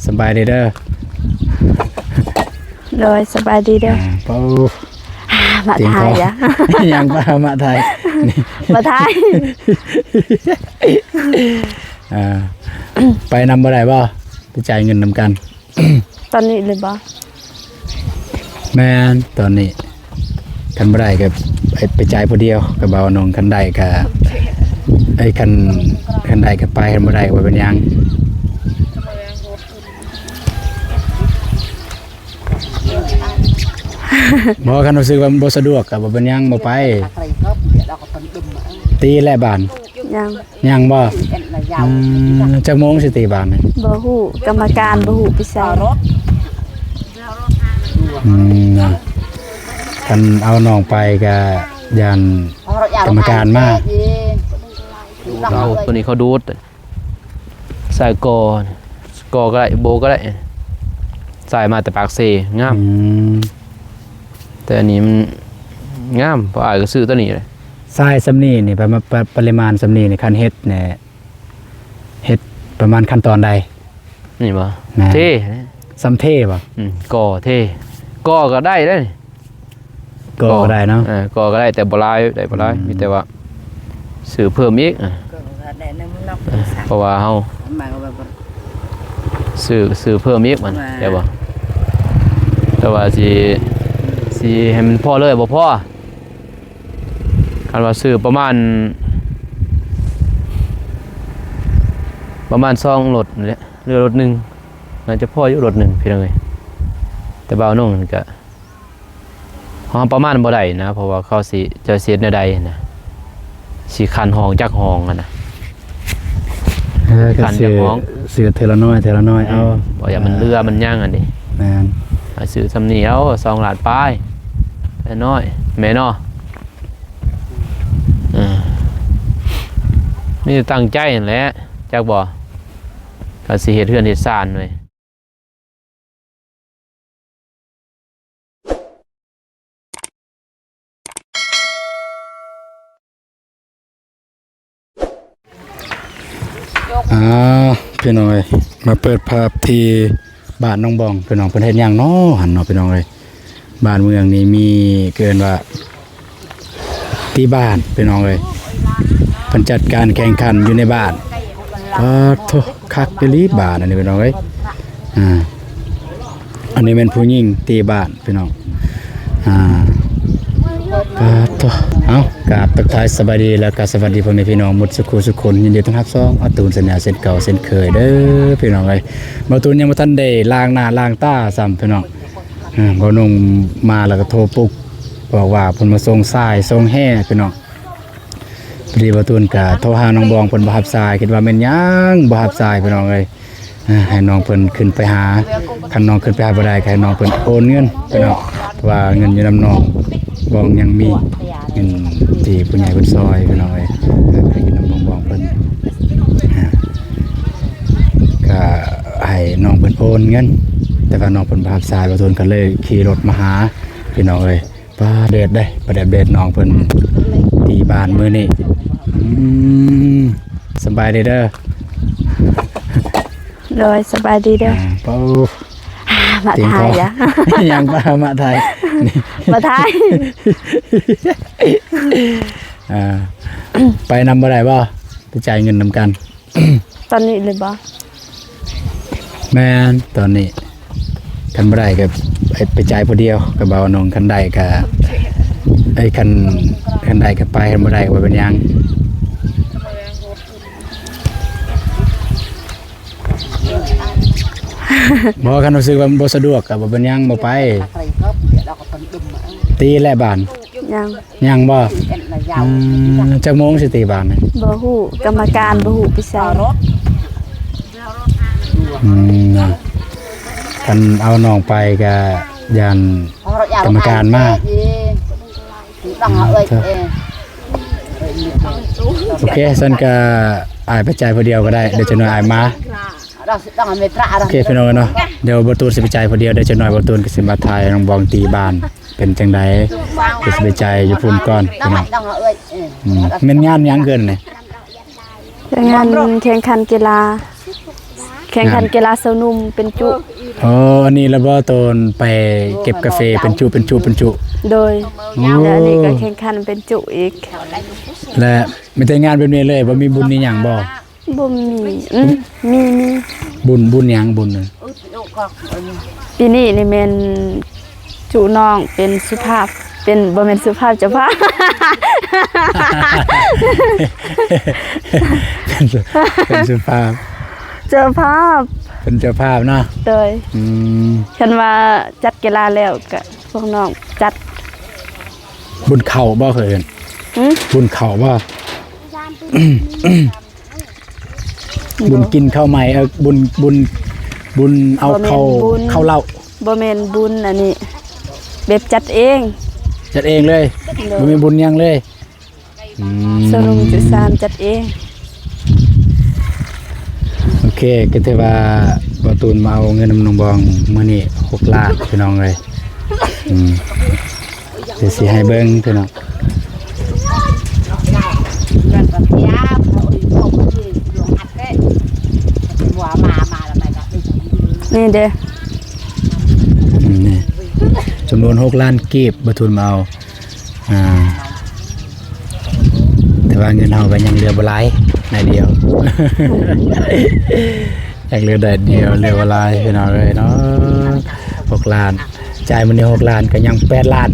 ສະບາຍດີເດີ. ໂດຍ ສະບາຍດີເດີ. ອ່າ ໂອ້ ມາຖ່າຍອະ ຫຍັງ ມາຖ່າຍ ມາຖ່າຍ. ອ່າ ໄປນຳບໍ່ໄດ້ບໍ່? ໄປຈ່າຍເງິນນຳກັນ. ຕອນນີ້ເລີຍບໍ່? ແມ່ນ ຕອນນີ້ ຄັນບໍ່ໄດ້ກໍໄປ ໄປຈ່າຍຜູ້ດຽວ ກໍເວົ້ານ້ອງ. ຄັນໄດ້ກໍ ເອີຍ ຄັນ ຄັນໄດ້ກໍໄປ ຄັນບໍ່ໄດ້ກໍບໍ່ເປັນຫຍັງ. ບໍ່ ຄັນຮູ້ສຶກວ່າມັນບໍ່ສະດວກກໍບໍ່ເປັນຫຍັງ ບໍ່ໄປ. ຕີແຫຼະບາດ. ຍັງ ຍັງບໍ່? ອືມ ຈັກໂມງຊິຕີບາດນີ້? ບໍ່ຮູ້ ກຳມະການບໍ່ຮູ້ໄປໃສ. ອືມ ນະ ຄັນເອົານ້ອງໄປກະຢ້ານກຳມະການມາ. ເອົາ ໂຕນີ້ເຂົາດູດ ໃສ່ກໍ ກໍກໍໄດ້ ໂບກໍໄດ້ ໃສ່ມາແຕ່ປາກເຊ ງາມ. ອືມ ແຕ່ອັນນີ້ມັນງາມ ເພາະອ້າຍກໍຊື້ໂຕນີ້ແຫຼະ. ຊາຍສ່ຳນີ້ນີ້ ປະມານ ປະ ປະລິມານສ່ຳນີ້ນີ້ ຄັນເຮັດແນ່ ເຮັດປະມານຂັ້ນຕອນໃດ? ນີ້ບໍ່? ແມ່ນ ເທ ສ່ຳເທບໍ່? ອືມ ກໍເທ ກໍກໍໄດ້ເດ້. ກໍກໍໄດ້ເນາະ. ເອີ ກໍກໍໄດ້ ແຕ່ບໍ່ຫຼາຍ ໄດ້ບໍ່ຫຼາຍ. ອືມ ມີແຕ່ວ່າຊື້ເພີ່ມອີກ. ເອີ ເພາະວ່າເຮົາ ຊື້ ຊື້ເພີ່ມອີກມັນ ແຕ່ວ່າ ແຕ່ວ່າຊິ ຊິໃຫ້ມັນພໍເລີຍບໍ່ພໍ. ຄັນວ່າຊື້ປະມານ ປະມານສອງລົດນີ້ແຫຼະ ເຫຼືອລົດໜຶ່ງ ໜ້າຈະພໍຢູ່ລົດໜຶ່ງ ພີ່ນ້ອງເອີຍ. ແຕ່ບ່າວນົງນັ້ນກະ ເຮົາປະມານບໍ່ໄດ້ນະ ເພາະວ່າເຂົາຊິ ເຈົ້າຊິເຮັດແນວໃດນະ ຊິຄັນຫ້ອງຈັກຫ້ອງຫັ້ນນະ. ເອີ ຄັນຈັກຫ້ອງ ຊື້ເທື່ອລະໜ້ອຍ ເທື່ອລະໜ້ອຍ ອືມ ເອົາ ບໍ່ຢາກມັນເຫຼືອມັນຫຍັງຫັ້ນເດ. ແມ່ນ ຊື້ສ່ຳນີ້ເອົາ ສອງລ້ານປາຍ ນ້ອຍໆ ແມ່ນເນາະ. ເອີ ມີແຕ່ຕັ້ງໃຈຫັ້ນແຫຼະ ຈັກບໍ່ ກໍຊິເຮັດເຮືອນເຮັດຊານເວີຍ. ອ່າ ພີ່ນ້ອງເອີຍ ມາເປີດພາບທີ່ບ້ານໜອງບອງ ພີ່ນ້ອງ. ເພິ່ນເຮັດຫຍັງເນາະຫັ້ນເນາະ ພີ່ນ້ອງເອີຍ. ບ້ານເມືອງນີ້ມີ ເອີ້ນວ່າ ທີ່ບ້ານພີ່ນ້ອງເອີຍ ເພິ່ນຈັດການແຂ່ງຂັນຢູ່ໃນບ້ານ. ປາດໂທ້ ຄັກອີ່ຫຼີບ້ານອັນນີ້ພີ່ນ້ອງເອີຍ. ອ່າ ອັນນີ້ແມ່ນຜູ້ຍິງຕີບ້ານພີ່ນ້ອງ. ອ່າ ປາດໂທ້ ເອົ້າ ກາບທັກທາຍສະບາຍດີ ແລ້ວກໍສະຫວັດດີພໍ່ແມ່ພີ່ນ້ອງໝົດສູ່ຄູ່ສູ່ຄົນ. ຍິນດີຕ້ອນຮັບຊ່ອງອາຕູນແຊນແນວເຊັ່ນເກົ່າເຊັ່ນເຄີຍເດີພີ່ນ້ອງເອີຍ. ບ່າວຕູນຍັງບໍ່ທັນໄດ້ລ້າງໜ້າລ້າງຕາຊ້ຳພີ່ນ້ອງ. ອ່າ ບ່າວນົງມາແລ້ວກໍໂທປຸກ ບອກວ່າເພິ່ນມາສົ່ງຊາຍສົ່ງແຮ່ພີ່ນ້ອງ. ພໍດີບ່າວຕູນກະໂທຫານ້ອງບອງ ເພິ່ນບໍ່ຮັບສາຍ ຄິດວ່າແມ່ນຫຍັງບໍ່ຮັບສາຍພີ່ນ້ອງເອີຍ. ອ່າ ໃຫ້ນ້ອງເພິ່ນຂຶ້ນໄປຫາ ຄັນນ້ອງຂຶ້ນໄປຫາບໍ່ໄດ້ ກໍໃຫ້ນ້ອງເພິ່ນໂອນເງິນພີ່ນ້ອງ ເພາະວ່າເງິນຢູ່ນຳນ້ອງບອງຍັງມີ ເງິນທີ່ຜູ້ໃຫຍ່ເພິ່ນຊ່ອຍພີ່ນ້ອງເອີຍ. ອ່າ ໃຫ້ຢູ່ນຳນ້ອງບອງເພິ່ນ ອ່າ ກໍໃຫ້ນ້ອງເພິ່ນໂອນເງິນ ແຕ່ວ່ານ້ອງເພິ່ນບໍ່ຮັບສາຍ ບ່າວຕູນກໍເລີຍຂີ່ລົດມາຫາພີ່ນ້ອງເອີຍ. ປາແດດເດ້ ປາແດດ ແດດ ນ້ອງເພິ່ນຕີບ້ານມື້ນີ້. ອືມ ສະບາຍດີເດີ. ໂດຍ ສະບາຍດີເດີ. ອ່າ ໂອ້ ມາຖ່າຍອະ ຫຍັງ ມາ ມາຖ່າຍ ມາຖ່າຍ. ອ່າ ໄປນຳບໍ່ໄດ້ບໍ່? ໄປຈ່າຍເງິນນຳກັນ. ຕອນນີ້ເລີຍບໍ່? ແມ່ນ ຕອນນີ້ ຄັນບໍ່ໄດ້ກໍໄປ ໄປຈ່າຍຜູ້ດຽວ ກໍເວົ້ານ້ອງ. ຄັນໄດ້ກໍ ເອີຍ ຄັນ ຄັນໄດ້ກໍໄປ ຄັນບໍ່ໄດ້ກໍບໍ່ເປັນຫຍັງ. ບໍ່ ຄັນຮູ້ສຶກວ່າມັນບໍ່ສະດວກກໍບໍ່ເປັນຫຍັງ ບໍ່ໄປ. ຕີແຫຼະບາດ. ຍັງ ຍັງບໍ່? ອືມ ຈັກໂມງຊິຕີບາດນີ້? ບໍ່ຮູ້ ກຳມະການບໍ່ຮູ້ໄປໃສ. ອືມ ນະ ຄັນເອົານ້ອງໄປກະຢ້ານກຳມະການມາ. ໂອເຄ ຊັ້ນກະອ້າຍໄປຈ່າຍຜູ້ດຽວກໍໄດ້ ດຽວຈັກໜ້ອຍອ້າຍມາ. ໂອເຄ ພີ່ນ້ອງເນາະ ດຽວບ່າວຕູນຊິໄປຈ່າຍຜູ້ດຽວ ດຽວຈັກໜ້ອຍບ່າວຕູນກໍຊິມາຖ່າຍນ້ອງບອງຕີບ້ານ ເປັນຈັ່ງໃດ ກໍຊິໄປຈ່າຍຢູ່ພຸ້ນກ່ອນພີ່ນ້ອງ. ອືມ ແມ່ນງານຫຍັງເກີນນີ້? ງານແຂ່ງຂັນກິລາ. ແຂ່ງຂັນ ງານ ກິລາຊາວໜຸ່ມເປັນຈຸ. ອໍ ອັນນີ້ລະບໍ່ ຕອນໄປເກັບກາເຟເປັນຈຸ ເປັນຈຸ ເປັນຈຸ. ໂດຍ. ໂອ້ ແລ້ວອັນນີ້ກໍແຂ່ງຂັນເປັນຈຸອີກ. ແລະ ມີແຕ່ງານແບບນີ້ເລີຍ ບໍ່ມີບຸນມີຫຍັງບໍ່? ບໍ່ມີ. ອືມ ມີ ມີ. ບຸນ ບຸນຫຍັງ? ບຸນ ປີນີ້ນີ້ແມ່ນຈຸນ້ອງເປັນສຸພາບ ເປັນ ບໍ່ແມ່ນສຸພາບ ເຈົ້າພາບ ເປັນສຸ ເປັນສຸພາບ ເຈົ້າພາບ ເປັນເຈົ້າພາບເນາະ. ໂດຍ. ອືມ ຄັນວ່າຈັດກິລາແລ້ວກະພວກນ້ອງຈັດ. ບຸນເຂົ້າບໍ່ ເຂົາເອີ້ນ? ຫື? ບຸນເຂົ້າບໍ່? ບຸນກິນເຂົ້າໃໝ່ ເອີ ບຸນ ບຸນ ບຸນເອົາເຂົ້າ ບໍ່ແມ່ນບຸນ ເຂົ້າເຫຼົ້າ. ບໍ່ແມ່ນບຸນອັນນີ້ ແບບຈັດເອງ. ຈັດເອງເລີຍ. ໂດຍ. ບໍ່ມີບຸນຫຍັງເລີຍ. ອືມ ສະຫຼຸມຈຸສາມຈັດເອງ. ໂອເຄ ກໍຖືວ່າບ່າວຕູນມາເອົາເງິນນຳນ້ອງບອງມື້ນີ້ຫົກລ້ານ ພີ່ນ້ອງເອີຍ. ອືມ ດຽວຊິໃຫ້ເບິ່ງພີ່ນ້ອງ. ນີ້ເດ້ ອືມ ນີ້ ຈຳນວນຫົກລ້ານກີບ ບ່າວຕູນມາເອົາ. ອ່າ ແຕ່ວ່າເງິນເຮົາກໍຍັງເຫຼືອບໍ່ຫຼາຍ ໜ້ອຍດຽວ ຍັງເຫຼືອໜ້ອຍດຽວ ເຫຼືອບໍ່ຫຼາຍ ພີ່ນ້ອງເອີຍເນາະ. ຫົກລ້ານ ຈ່າຍມື້ນີ້ຫົກລ້ານ ກໍຍັງແປດລ້ານ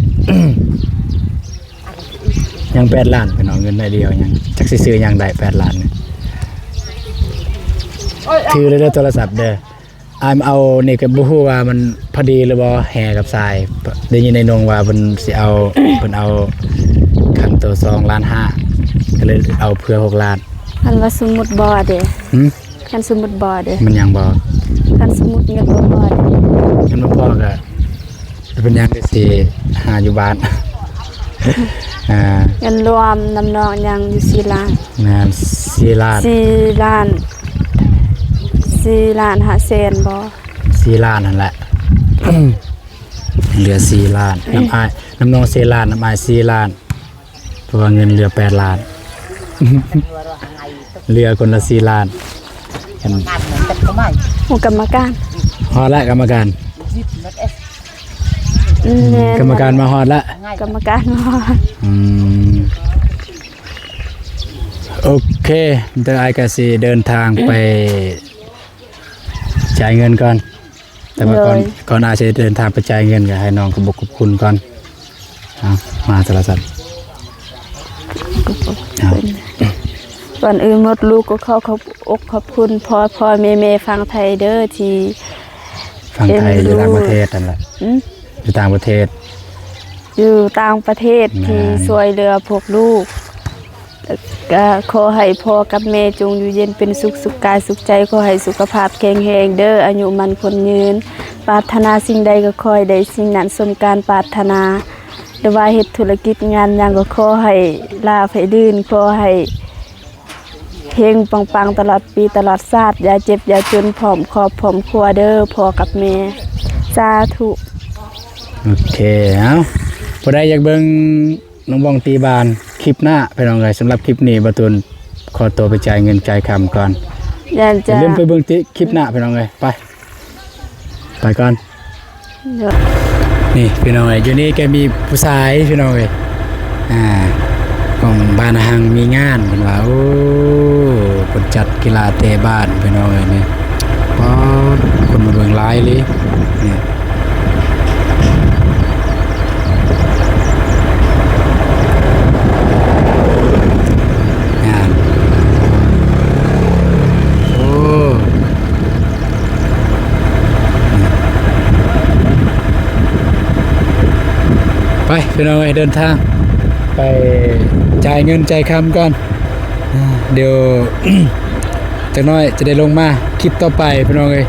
ຍັງແປດລ້ານ ພີ່ນ້ອງ. ເງິນໜ້ອຍດຽວ ຍັງຈັກຊິຊື້ຫຍັງໄດ້ແປດລ້ານນີ້. ຖືເລີຍເດີ ໂທລະສັບເດີ. ອ້າຍມາເອົານີ້ກໍບໍ່ຮູ້ວ່າມັນພໍດີຫຼືບໍ່ ແຮ່ກັບຊາຍ. ໄດ້ຍິນໄອ້ນົງວ່າເພິ່ນຊິເອົາ ເພິ່ນເອົາຄັນໂຕສອງລ້ານຫ້າ ກໍເລີຍເອົາເຜື່ອຫົກລ້ານ. ຄັນວ່າສົມມຸດບໍ່ເດ? ຫື? ຄັນສົມມຸດບໍ່ເດ? ມັນຫຍັງບໍ່? ຄັນສົມມຸດເງິນບໍ່ພໍເດ? ເງິນບໍ່ພໍກໍ ເປັນຫຍັງຄືຊິຫາຢູ່ບ້ານ? ອ່າ ເງິນລວມນຳນ້ອງຍັງຢູ່ສີ່ລ້ານ. ແມ່ນ ສີ່ລ້ານ ສີ່ລ້ານ ສີ່ລ້ານຫ້າແສນບໍ່? ສີ່ລ້ານຫັ້ນແຫຼະ ເຫຼືອສີ່ລ້ານ. ນຳອ້າຍ ນຳນ້ອງສີ່ລ້ານ ນຳອ້າຍສີ່ລ້ານ. ເພາະວ່າເງິນເຫຼືອແປດລ້ານ ເຫຼືອຄົນລະສີ່ລ້ານ. ໂອ້ ກຳມະການ ຮອດລະ ກຳມະການ. ອືມ ແມ່ນ ກຳມະການມາຮອດລະ ກຳມະການມາຮອດ. ອືມ ໂອເຄ ດຽວອ້າຍກໍຊິເດີນທາງໄປຈ່າຍເງິນກ່ອນ. ແຕ່ວ່າກ່ອນ ໂດຍ ກ່ອນອາດຈະເດີນທາງໄປຈ່າຍເງິນ ກໍໃຫ້ນ້ອງຂອບອົກຂອບຄຸນກ່ອນ. ເອົາ ມາໂທລະສັບ. ເອົາ ກ່ອນອື່ນໝົດ ລູກກໍຂໍຂອບອົກຂອບຄຸນພໍ່ໆແມ່ໆຝັ່ງໄທເດີ ທີ່ ຝັ່ງໄທ ຢູ່ຕ່າງປະເທດຫັ້ນລະ. ຫື? ຢູ່ຕ່າງປະເທດ ຢູ່ຕ່າງປະເທດ ແມ່ນ ທີ່ຊ່ວຍເຫຼືອພວກລູກ. ກໍຂໍໃຫ້ພໍ່ກັບແມ່ຈົ່ງຢູ່ເຢັນເປັນສຸກ ສຸກກາຍສຸກໃຈ, ຂໍໃຫ້ສຸຂະພາບແຂງແຮງເດີ, ອາຍຸໝັ້ນຂວັນຍືນ, ປາດຖະໜາສິ່ງໃດກໍຂໍໃຫ້ໄດ້ສິ່ງນັ້ນສົມການປາດຖະໜາ, ຫຼືວ່າເຮັດທຸລະກິດງານຫຍັງກໍຂໍໃຫ້ລາບໃຫ້ລື່ນ, ຂໍໃຫ້ເຮັງປັງໆຕະຫຼອດປີຕະຫຼອດຊາດ, ຢ່າເຈັບຢ່າຈົນ, ພ້ອມຄອບພ້ອມຄົວເດີ ພໍ່ກັບແມ່. ສາທຸ. ໂອເຄ ເອົາ ຜູ້ໃດຢາກເບິ່ງ ນ້ອງບອງຕີບານຄລິບໜ້າພີ່ນ້ອງເອີຍ. ສຳລັບຄລິບນີ້ ບ່າວຕູນຂໍຕົວໄປຈ່າຍເງິນຈ່າຍຄຳກ່ອນ. ຢ່າລືມໄປເບິ່ງຕິຄລິບໜ້າພີ່ນ້ອງເອີຍ. ໄປ ໄປກ່ອນ. ໂດຍ ນີ້ພີ່ນ້ອງເອີຍ ຢູ່ນີ້ກໍມີຜູ້ຊາຍພີ່ນ້ອງເອີຍ ອ່າ ຂອງບ້ານນາຮັງມີງານ ເພິ່ນວ່າ ໂອ້ ເພິ່ນຈັດກິລາເຕະບານພີ່ນ້ອງເອີຍນີ້. ປາດ ຄົນມາເບິ່ງຫຼາຍອີ່ຫຼີນີ້. ງານ ໂອ້ ໄປພີ່ນ້ອງເອີຍ ເດີນທາງໄປຈ່າຍເງິນຈ່າຍຄຳກ່ອນ. ອ່າ ດຽວຈັກໜ້ອຍຈະໄດ້ລົງມາຄລິບຕໍ່ໄປພີ່ນ້ອງເອີຍ.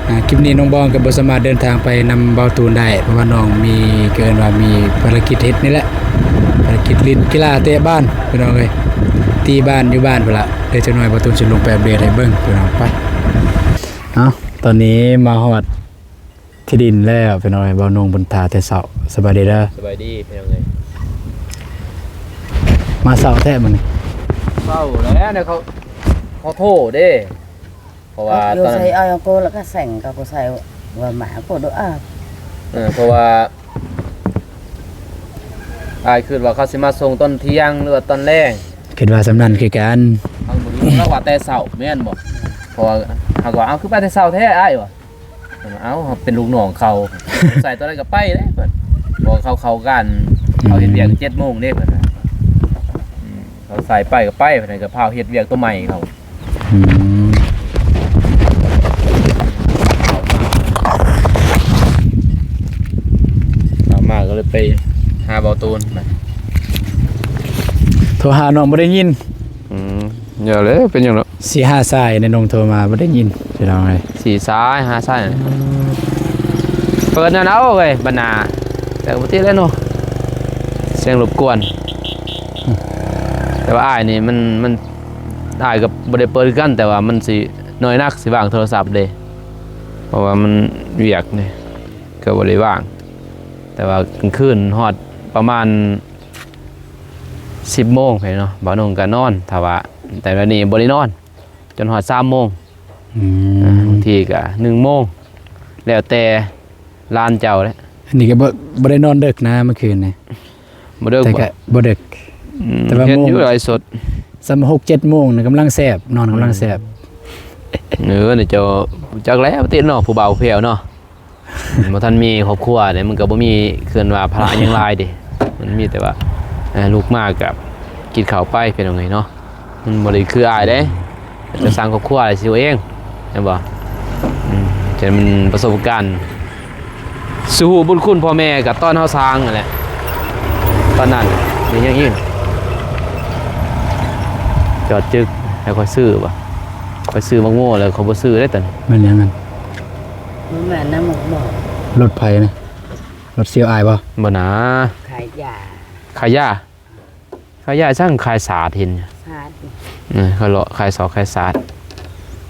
ອ່າ ຄລິບນີ້ນ້ອງບອງກໍບໍ່ສາມາດເດີນທາງໄປນຳບ່າວຕູນໄດ້ ເພາະວ່ານ້ອງມີ ກໍເອີ້ນວ່າມີພາລະກິດເຮັດນີ້ແຫຼະ ພາລະກິດຫຼິ້ນກິລາເຕະບານພີ່ນ້ອງເອີຍ ຕີບານຢູ່ບ້ານພຸ້ນລະ. ເດີ ຈັກໜ້ອຍບ່າວຕູນຊິລົງໄປອັບເດດໃຫ້ເບິ່ງພີ່ນ້ອງ. ໄປ ເອົາ ຕອນນີ້ມາຮອດ ທີ່ດິນແລ້ວພີ່ນ້ອງເອີຍ. ບ່າວນົງເພິ່ນຖ້າແຕ່ເຊົ້າ. ສະບາຍດີເດີ. ສະບາຍດີພີ່ນ້ອງເອີຍ. ມາເຊົ້າແທ້ມື້ນີ້. ເຊົ້າແລ້ວ ເຂົາ ເຂົາໂທເດ້. ເພາະວ່າ ຢູ່ ຕອນ ໃສ່ອ້ອຍເອົາໂກ ແລ້ວກໍແຊງເຂົາກໍໃສ່ວ່າໝາໂກໂດອາ ເອີ ເພາະວ່າອ້າຍຄິດວ່າເຂົາຊິມາສົ່ງຕອນທ່ຽງ ຫຼືວ່າຕອນແລງ ຄິດວ່າສ່ຳນັ້ນຄືກັນ ເຮົາບໍ່ຮູ້ ລາວວ່າແຕ່ເຊົ້າແມ່ນບໍ່? ເພາະວ່າເຮົາກໍວ່າ ເອົ້າ ຄືໄປແຕ່ເຊົ້າແທ້ອ້າຍວ່າ ເອົ້າ ເຮົາເປັນລູກນ້ອງເຂົາ ໃສ່ຕອນໃດກໍໄປເດ້ເພິ່ນ ເພາະເຂົາເຂົ້າການ ເຂົາເຮັດວຽກ ອືມ ເຈັດໂມງເດ້ເພິ່ນ ອືມ ເຂົາໃສ່ໄປກໍໄປ ເພິ່ນກໍພາວເຮັດວຽກຕົວໃໝ່ເຂົາ ອືມ ເຂົ້າມາກໍເລີຍໄປຫາເບົາຕູນ ໂທຫານ້ອງບໍ່ໄດ້ຍິນ ອືມ ຢ່າແລ້ວ ເປັນຫຍັງດອກ ສີ່ຫ້າສາຍໃນນ້ອງໂທມາບໍ່ໄດ້ຍິນ ພີ່ນ້ອງເອີຍ ສີ່ສາຍ ຫ້າສາຍ ເປີດນັ້ນເອົາເວີຍບັນນາ ແຕ່ບໍ່ຕິດແລ້ວເນາະ ສຽງລົບກວນ ແຕ່ວ່າອ້າຍນີ້ມັນ ມັນ ອ້າຍກໍບໍ່ໄດ້ເປີດຄືກັນ ແຕ່ວ່າມັນຊິໜ້ອຍນັກ ຊິວາງໂທລະສັບເດ້ ເພາະວ່າມັນວຽກເດ້ ກໍບໍ່ໄດ້ວາງ ແຕ່ວ່າກາງຄືນຮອດປະມານ ສິບໂມງໄປເນາະ ບ່າວນົງກໍນອນ ຖ້າວ່າ ແຕ່ວ່ານີ້ບໍ່ໄດ້ນອນ ຈົນຮອດສາມໂມງ ອືມ ບາງທີກໍໜຶ່ງໂມງ ແລ້ວແຕ່ຫຼານເຈົ້າແຫຼະ ອັນນີ້ກໍບໍ່ ບໍ່ໄດ້ນອນເດິກນະມື້ຄືນນີ້ ບໍ່ເດິກ ແຕ່ກໍບໍ່ເດິກ ອືມ ແຕ່ວ່າເຫັນຢູ່ ໂມງ ໄລຟ໌ສົດ ສ່ຳຫົກເຈັດໂມງນະກຳລັງແຊບ ນອນກຳລັງແຊບ ອືມ ເອີ ນີ້ເຈົ້າຈັກແລ້ວຕິເນາະ ຜູ້ບ່າວແພ້ວເນາະ ມັນບໍ່ທັນມີຄອບຄົວເດ້ ມັນກໍບໍ່ມີ ເອີ້ນວ່າພາລະຫຍັງຫຼາຍເດ້ ມັນມີແຕ່ວ່າ ເອີ ລູກມາກໍກິນເຂົ້າໄປ ເປັນຈັ່ງໃດເນາະ ມັນບໍ່ໄດ້ຄືອ້າຍເດ້ ຈະສ້າງຄອບຄົວຊິເອົາເອງ ແມ່ນບໍ່? ອືມ ຈະແມ່ນປະສົບການ ສູ່ຮູ້ບຸນຄຸນພໍ່ແມ່ກໍຕອນເຮົາສ້າງນັ້ນແຫຼະ ຕອນນັ້ນມີຫຍັງອີກ ຈອດຈຶກ ໃຫ້ຂ້ອຍຊື້ບໍ່? ຂ້ອຍຊື້ໝາກໂມແລ້ວ ຂ້ອຍບໍ່ຊື້ເດ້ຕອນນີ້ ແມ່ນຫຍັງຫັ້ນ? ບໍ່ແມ່ນນະໝາກໂມ ລົດໃຜນະ? ລົດສ່ຽວອ້າຍບໍ່? ບໍ່ນາ ຂາຍຢາ ຂາຍຢາ ຂາຍຢາ ຊ່າງຂາຍສາດເຫັນ ສາດ ເອີ ເຂົາເລາະຂາຍສອກຂາຍສາດ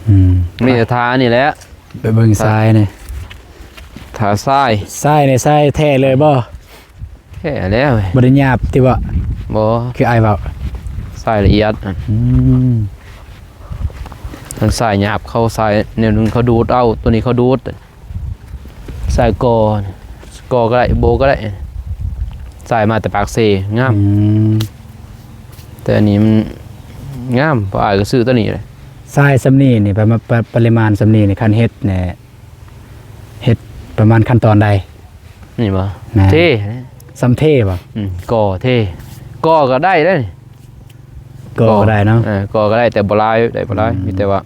ອືມ ມີແຕ່ທ່ານີ້ແຫຼະ ໄປເບິ່ງຊາຍນີ້ ທ່າຊາຍ ຊາຍນີ້ຊາຍແທ້ເລີຍບໍ່? ແທ້ແລ້ວ ບໍ່ໄດ້ຫຍາບຕິບໍ່? ບໍ່ ຄືອ້າຍເວົ້າ ຊາຍລະອຽດ ອືມ ທັງຊາຍຫຍາບ ເຂົາຊາຍແນວໜຶ່ງ ເຂົາດູດເອົາ ໂຕນີ້ເຂົາດູດ ຊາຍກໍ ກໍກໍໄດ້ ໂບກໍໄດ້ ຊາຍມາແຕ່ປາກເຊ ງາມ ອືມ ແຕ່ອັນນີ້ມັນງາມ ເພາະອ້າຍກໍຊື້ໂຕນີ້ແຫຼະ ຊາຍສ່ຳນີ້ນີ້ ປະມານ ປະ ປະລິມານສ່ຳນີ້ນີ້ ຄັນເຮັດນີ້ ເຮັດປະມານຂັ້ນຕອນໃດ? ນີ້ບໍ່? ແມ່ນ ເທ ສ່ຳເທບໍ່? ອືມ ກໍເທ ກໍກໍໄດ້ເດ້ ກໍກໍໄດ້ເນາະ ເອີ ກໍກໍໄດ້ ແຕ່ບໍ່ຫຼາຍ ໄດ້ບໍ່ຫຼາຍ ອືມ ມີແຕ່ວ່າ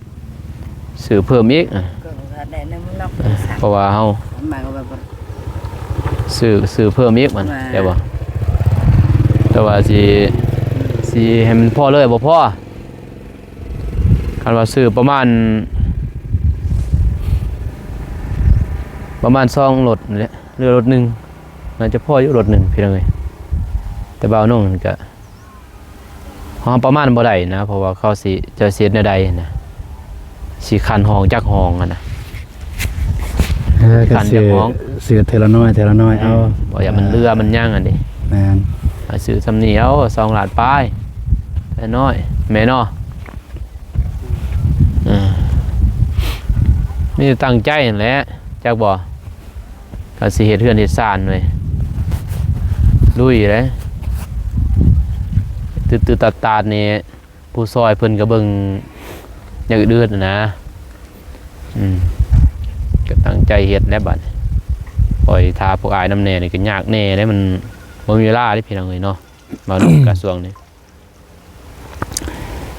ຊື້ເພີ່ມອີກ ກໍໄດ້ນຳນອກ ເອີ ເພາະວ່າເຮົາ ມາກໍແບບ ຊື້ ຊື້ເພີ່ມອີກມັນ ວ່າ ແມ່ນບໍ່? ແຕ່ວ່າຊິ ຊິໃຫ້ມັນພໍເລີຍບໍ່ພໍ ຄັນວ່າຊື້ປະມານ ປະມານສອງລົດນີ້ແຫຼະ ເຫຼືອລົດໜຶ່ງ ໜ້າຈະພໍຢູ່ລົດໜຶ່ງ ພີ່ນ້ອງເອີຍ ແຕ່ບ່າວນົງນັ້ນກະ ເຮົາປະມານບໍ່ໄດ້ນະ ເພາະວ່າເຂົາຊິ ເຈົ້າຊິເຮັດແນວໃດຫັ້ນນະ ຊິຂັ້ນຫ້ອງຈັກຫ້ອງຫັ້ນນະ ເອີ ກໍຊື້ ຂັ້ນຈັກຫ້ອງ ຊື້ເທື່ອລະໜ້ອຍ ເທື່ອລະໜ້ອຍເອົາ ອືມ ບໍ່ຢາກມັນເຫຼືອມັນຫຍັງຫັ້ນເດ ແມ່ນ ຊື້ສ່ຳນີ້ເອົາ ສອງລ້ານປາຍ ນ້ອຍໆ ແມ່ນເນາະ ເອີ ມີແຕ່ຕັ້ງໃຈຫັ້ນແຫຼະ ຈັກບໍ່? ກໍຊິເຮັດເຮືອນເຮັດຊານເວີຍ ລຸຍເດ້ ຕື່ດໆຕາດໆນີ້ ຜູ້ຊ່ອຍເພິ່ນກໍເບິ່ງຢ່າງອື່ນໆນະ ອືມ ກໍຕັ້ງໃຈເຮັດແຫຼະບັດນີ້ ປ່ອຍຖ້າພວກອ້າຍນຳແດ່ນີ້ກໍຍາກແດ່ເດ້ ມັນບໍ່ມີເວລາເດ້ພີ່ນ້ອງເອີຍເນາະ ມານຳກະຊວງນີ້.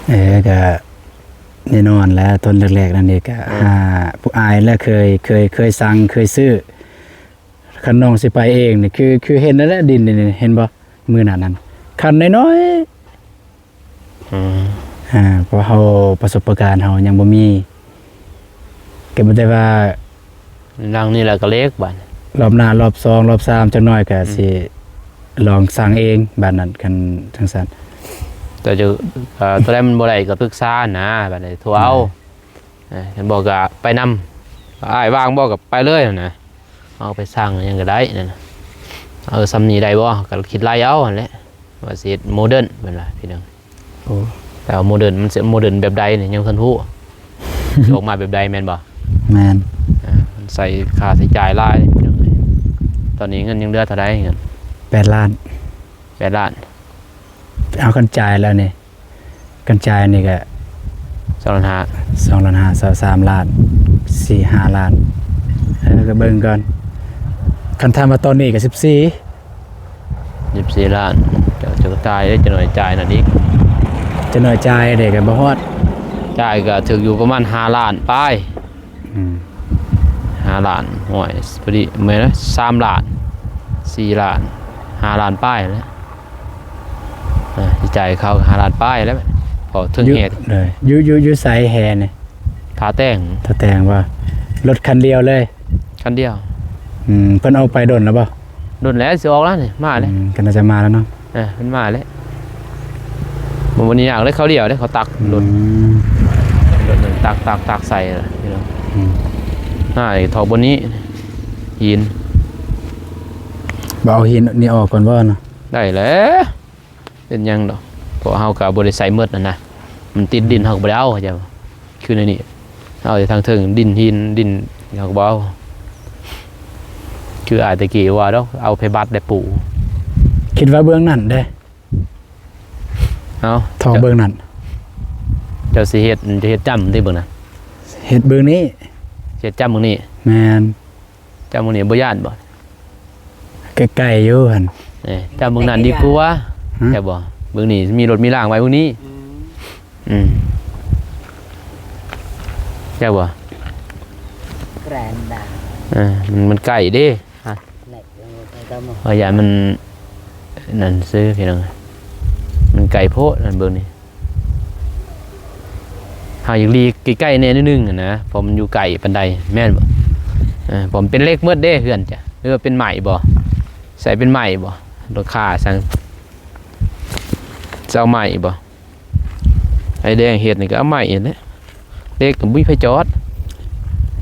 ເອີ ກະແນ່ນອນແຫຼະ ຕອນແລກໆນັ້ນນີ້ກະ ເອີ ຫາຜູ້ອ້າຍແຫຼະ ເຄີຍ ເຄີຍ ເຄີຍສັ່ງ ເຄີຍຊື້ ຄັນນ້ອງຊິໄປເອງນີ້ ຄື ຄືເຫັນນັ້ນແຫຼະ ດິນນີ້ ເຫັນບໍ່? ມື້ນັ້ນນັ້ນ ຄັນນ້ອຍໆ ອືມ ອ່າ ເພາະເຮົາປະສົບປະການເຮົາຍັງບໍ່ມີ ກໍບໍ່ໄດ້ວ່າ ຫຼັງນີ້ແຫຼະກໍເລັກບາດ ລອບໜ້າລອບສອງລອບສາມ ຈັກໜ້ອຍກໍ ອືມ ຊິລອງສັ່ງເອງບາດນັ້ນ ຄັນຈັ່ງຊັ້ນ ແຕ່ຈະ ເອີ ຕົວໃດມັນບໍ່ໄດ້ກໍປຶກສານະ ບາດນີ້ໂທເອົາ ອືມ ເອີ ຄັນບໍ່ກໍໄປນຳ ອ້າຍວ່າງບໍ່ກໍໄປເລີຍຫັ້ນນະ ເຮົາໄປສັ່ງຫຍັງກໍໄດ້ນັ້ນນະ ເອີ ສ່ຳນີ້ໄດ້ບໍ່ ກໍຄິດໄລ່ເອົາຫັ້ນແຫຼະ ວ່າຊິເຮັດໂມເດີນເພິ່ນວ່າພີ່ນ້ອງ ໂອ້ ແຕ່ວ່າໂມເດີນ ມັນຊິໂມເດີນແບບໃດນີ້ຍັງບໍ່ທັນຮູ້ ຊິອອກມາແບບໃດແມ່ນບໍ່? ແມ່ນ ອ່າ ມັນໃຊ້ຄ່າໃຊ້ຈ່າຍຫຼາຍພີ່ນ້ອງເອີຍ. ຕອນນີ້ເງິນຍັງເຫຼືອເທົ່າໃດເງິນ? ແປດລ້ານ. ແປດລ້ານ. ເອົາຄັນຈ່າຍແລ້ວນີ້ ຄັນຈ່າຍນີ້ກະສອງລ້ານຫ້າ ສອງລ້ານຫ້າ ສາມລ້ານ ສີ່ຫ້າລ້ານ. ເອີ ກະເບິ່ງກ່ອນ ຄັນຖາມວ່າຕອນນີ້ກະສິບສີ່ ສິບສີ່ລ້ານ. ເຈົ້າ ເຈົ້າກະຈ່າຍເດ້ ຈັກໜ້ອຍຈ່າຍນັ້ນອີກ ຈັກໜ້ອຍຈ່າຍເດ້ ກະບໍ່ຮອດ ຈ່າຍກະຖືກຢູ່ປະມານຫ້າລ້ານປາຍ. ອືມ ຫ້າລ້ານ ໂອ້ຍ ພໍດີແມ່ນສາມລ້ານ ສີ່ລ້ານ ຫ້າລ້ານປາຍແຫຼະ. ເອີ ຊິຈ່າຍເຂົາຫ້າລ້ານປາຍແຫຼະ ເພາະເຖິງແຮ່ ຢູ່ ຢູ່ ຢູ່ໃສແຮ່ນີ້? ທ່າແຕງ. ທ່າແຕງບໍ່? ລົດຄັນດຽວເລີຍ? ຄັນດຽວ. ອືມ ເພິ່ນເອົາໄປດົນແລ້ວບໍ່? ດົນແລ້ວ ຊິອອກແລ້ວນີ້ ມາແລ້ວ. ອືມ ກະໜ້າຈະມາແລ້ວເນາະ. ເອີ ມັນມາແລ້ວ ບໍ່ ບໍ່ໄດ້ຍາກເດ້ ເຂົາດຽວເດ້ ເຂົາຕັກລົດ ອືມ ລົດຕັກ ຕັກ ຕັກໃສ່ລະ ພີ່ນ້ອງ. ອືມ ຫາຖອກບ່ອນນີ້ ຫີນ ບໍ່ເອົາຫີນນີ້ອອກກ່ອນບໍ່ນະ? ໄດ້ແຫຼະ ເປັນຫຍັງດອກ ເພາະເຮົາກະບໍ່ໄດ້ໃສ່ໝົດຫັ້ນນະ ມັນຕິດດິນ ເຮົາກະບໍ່ໄດ້ເອົາ ເຈົ້າ ຄືແນວນີ້ ເອົາແຕ່ທາງເທິງ ດິນຫີນດິນ ເຮົາກະບໍ່ເອົາ ຄືອ້າຍແຕ່ກີ້ວ່າດອກ ເອົາໄພບັດໄດ້ປູ. ຄິດວ່າເບື້ອງນັ້ນເດ້ ເອົາ ເທາະເບື້ອງນັ້ນ ເຈົ້າຊິເຮັດ ຈະເຮັດຈ້ຳຕິເບື້ອງນັ້ນ? ເຮັດເບື້ອງນີ້ ເຮັດຈ້ຳເບື້ອງນີ້. ແມ່ນ. ຈ້ຳເບື້ອງນີ້ບໍ່ຢ້ານບໍ່? ໃກ້ໆຢູ່ຫັ້ນ. ເອີ ຈ້ຳເບື້ອງນັ້ນດີກວ່າ ຮະ? ແມ່ນບໍ່? ເບື້ອງນີ້ມີລົດມີລາງໄວ້ເບື້ອງນີ້. ອືມ ອືມ ແມ່ນບໍ່? ແມ່ນ. ເອີ ມັນ ມັນໃກ້ເດ້. ຮະ? ເອີ ຢ້ານມັນນັ້ນຊື່ພີ່ນ້ອງ ມັນໄກໂພດ ອັນເບິ່ງນີ້ ເຮົາຢາກຫຼີກໃກ້ໆແດ່ໜ້ອຍໜຶ່ງຫັ້ນນະ ເພາະມັນຢູ່ໃກ້ປານໃດ ແມ່ນບໍ່? ເອີ ເພາະມັນເປັນເຫຼັກໝົດເດ້ເຮືອນເຈົ້າ ຫຼືວ່າເປັນໄມ້ບໍ່? ໃສ່ເປັນໄມ້ບໍ່? ລາຄາຊັ້ນ ຈະເອົາໄມ້ບໍ່? ອ້າຍແດງເຮັດນີ້ກະເອົາໄມ້ຫັ້ນແຫຼະ ເຫຼັກກະບໍ່ມີໃຜຈອດ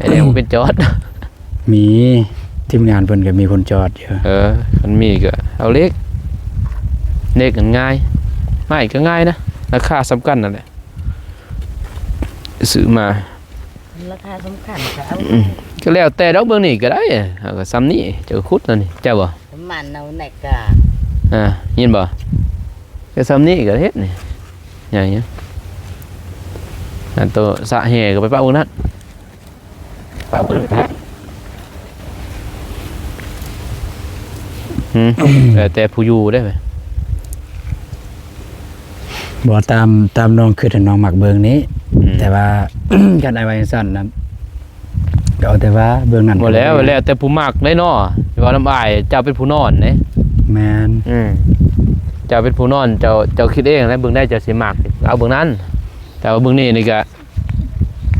ອ້າຍແດງບໍ່ເປັນຈອດ. ມີ ທີມງານເພິ່ນກະມີຄົນຈອດຢູ່. ເອີ ຄັນມີກະເອົາເຫຼັກ ເຫຼັກຫັ້ນງ່າຍ ໄມ້ກະງ່າຍນະ ລາຄາສ່ຳກັນຫັ້ນແຫຼະ ຊື້ມາ ລາຄາສຳຄັນກະເອົາ ອືມ ກະແລ້ວແຕ່ດອກ ເບິ່ງນີ້ກະໄດ້ ເອົາກະຊ່ຳນີ້ ເຈົ້າຂຸດແລ້ວນີ້ ເຈົ້າບໍ່? ປະມານເອົາແນກກະ ອ່າ ຍິນບໍ່? ກະຊ່ຳນີ້ກະເຮັດນີ້ ໃຫຍ່ຢູ່ ອັນໂຕສະແຫ່ກະໄປປະເບິ່ງນັ້ນ ປະເບິ່ງ ຫື ແຕ່ ແຕ່ຜູ້ຢູ່ເດ້. ບໍ່ ຕາມ ຕາມນ້ອງຄິດ ນ້ອງມັກເບິ່ງນີ້ ອືມ ແຕ່ວ່າ ຄັນອ້າຍວ່າຈັ່ງຊັ້ນນະ ກະເອົາແຕ່ວ່າເບິ່ງນັ້ນ ບໍ່ແລ້ວ ແລ້ວແຕ່ຜູ້ມັກເດ້ເນາະ ເວົ້ານຳອ້າຍ ເຈົ້າເປັນຜູ້ນອນເດ້. ແມ່ນ ອືມ ເຈົ້າເປັນຜູ້ນອນ ເຈົ້າ ເຈົ້າຄິດເອງແຫຼະ ເບິ່ງໃດເຈົ້າຊິມັກ ເອົາເບິ່ງນັ້ນ ແຕ່ວ່າເບິ່ງນີ້ນີ້ກະ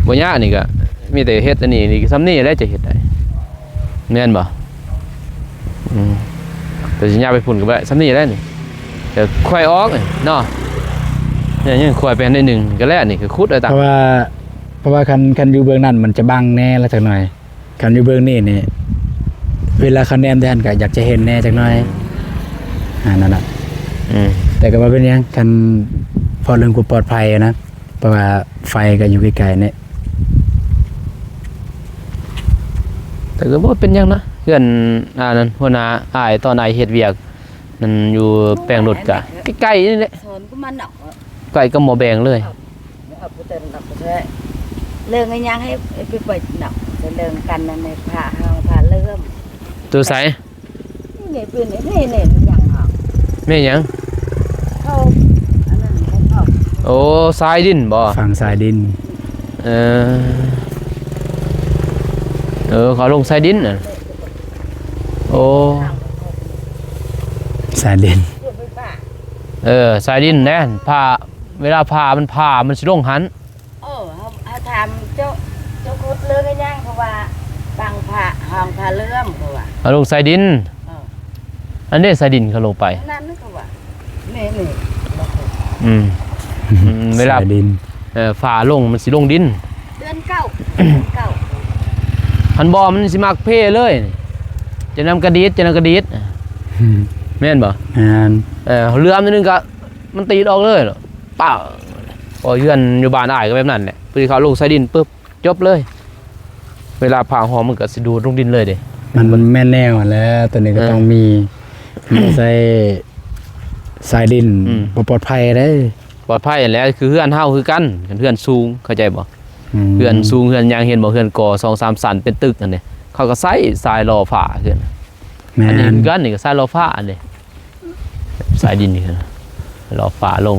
ບໍ່ຍາກ ນີ້ກະມີແຕ່ເຮັດອັນນີ້ ນີ້ກະຊ່ຳນີ້ແຫຼະ ຈະເຮັດໄດ້ ແມ່ນບໍ່? ອືມ ແຕ່ຊິຍາວໄປພຸ້ນກະບໍ່ໄດ້ ຊ່ຳນີ້ແຫຼະນີ້ ແຕ່ຄວາຍອອກເນາະ ຍັງຄວາຍໄປໜ້ອຍໜຶ່ງກະແລ້ວ ນີ້ກະຂຸດເອົາຕາມ ເພາະວ່າ ເພາະວ່າຄັນ ຄັນຢູ່ເບື້ອງນັ້ນມັນຈະບັງແດ່ລະຈັກໜ້ອຍ ຄັນຢູ່ເບື້ອງນີ້ນີ້ ເວລາເຂົາແນມແຕ່ຫັ້ນກະຢາກຈະເຫັນແດ່ຈັກໜ້ອຍ ອືມ ອັນນັ້ນນະ ອືມ ແຕ່ກະບໍ່ເປັນຫຍັງ ຄັນ ເພາະເລື່ອງຄວາມປອດໄພນະ ເພາະວ່າໄຟກະຢູ່ໃກ້ໆນີ້ ແຕ່ກະບໍ່ເປັນຫຍັງນະ ເຮືອນອັນນັ້ນ ຫົວໜ້າອ້າຍ ຕອນອ້າຍເຮັດວຽກນັ້ນ ຢູ່ແປງລົດກະໃກ້ໆນີ້ແຫຼະ ໃກ້ກັບໝໍ້ແບງເລີຍ. ເລື່ອງອີ່ຫຍັງໃຫ້ໄປເປີດນຳ ເລື່ອງກັນໃນພະ ຫ້ອງພະເຫຼື້ອມ ໂຕໃສ? ນີ້ເປັນ ນີ້ ນີ້ຫຍັງຫອກ ແມ່ນຫຍັງ? ເຂົາ ອັນນັ້ນເຂົາ ໂອ້ ຊາຍດິນບໍ່? ຝັງຊາຍດິນ ເອີ ເອີ ເຂົາລົງຊາຍດິນນະ ໂອ້ ຊາຍດິນ ເອີ ຊາຍດິນແດ່ ພະ ເວລາພະມັນພະ ມັນຊິລົງຫັ້ນ. ເອີ ເຮົາ ເຮົາຖາມເຈົ້າ ເຈົ້າຂຸດເລື່ອງອີ່ຫຍັງ ເພາະວ່າບັງພະ ຫ້ອງພະເຫຼື້ອມ ເຂົາວ່າ ເອົາລົງໃສ່ດິນ ເອີ ອັນນີ້ໃສ່ດິນເຂົາລົງໄປ ອັນນັ້ນເຂົາວ່າ ນີ້ ນີ້ ອືມ ອືມ ເວລາໃສ່ດິນ ເອີ ຝາລົງ ມັນຊິລົງດິນ ເດືອນເກົ້າ ເດືອນເກົ້າ ຄັນບໍ່ມັນຊິມັກເພເລີຍ ຈະນຳກະດີດ ຈະນຳກະດີດ ອືມ ແມ່ນບໍ່? ແມ່ນ ເອີ ເຫຼື້ອມໜ້ອຍໜຶ່ງກະ ມັນຕີດອອກເລີຍ ປາ ເພາະເຮືອນຢູ່ບ້ານອ້າຍກະແບບນັ້ນແຫຼະ ພໍດີເຂົາລົງໃສ່ດິນປຶບ ຈົບເລີຍ. ເວລາຟ້າຮ້ອງມັນກໍຊິດູດລົງດິນເລີຍເດ້. ມັນແມ່ນແນວຫັ້ນແຫຼະ ຕົວນີ້ກໍ ເອີ ຕ້ອງມີ ມີໃຊ້ສາຍດິນ ອືມ ບໍ່ປອດໄພເດ້. ປອດໄພຫັ້ນແຫຼະ ຄືເຮືອນເຮົາຄືກັນ ຄັນເຮືອນສູງ ເຂົ້າໃຈບໍ່? ອືມ ເຮືອນສູງເຮືອນຫຍັງ ເຫັນບໍ່? ເຮືອນກໍ່ສອງສາມຊັ້ນເປັນຕຶກຫັ້ນເດ້ ເຂົາກໍໃຊ້ສາຍຫຼໍ້ຟ້າຄື ແມ່ນ ອັນນີ້ຄືກັນ ນີ້ກໍສາຍຫຼໍ້ຟ້າອັນນີ້ ສາຍດິນນີ້ ຫຼໍ້ຟ້າລົງ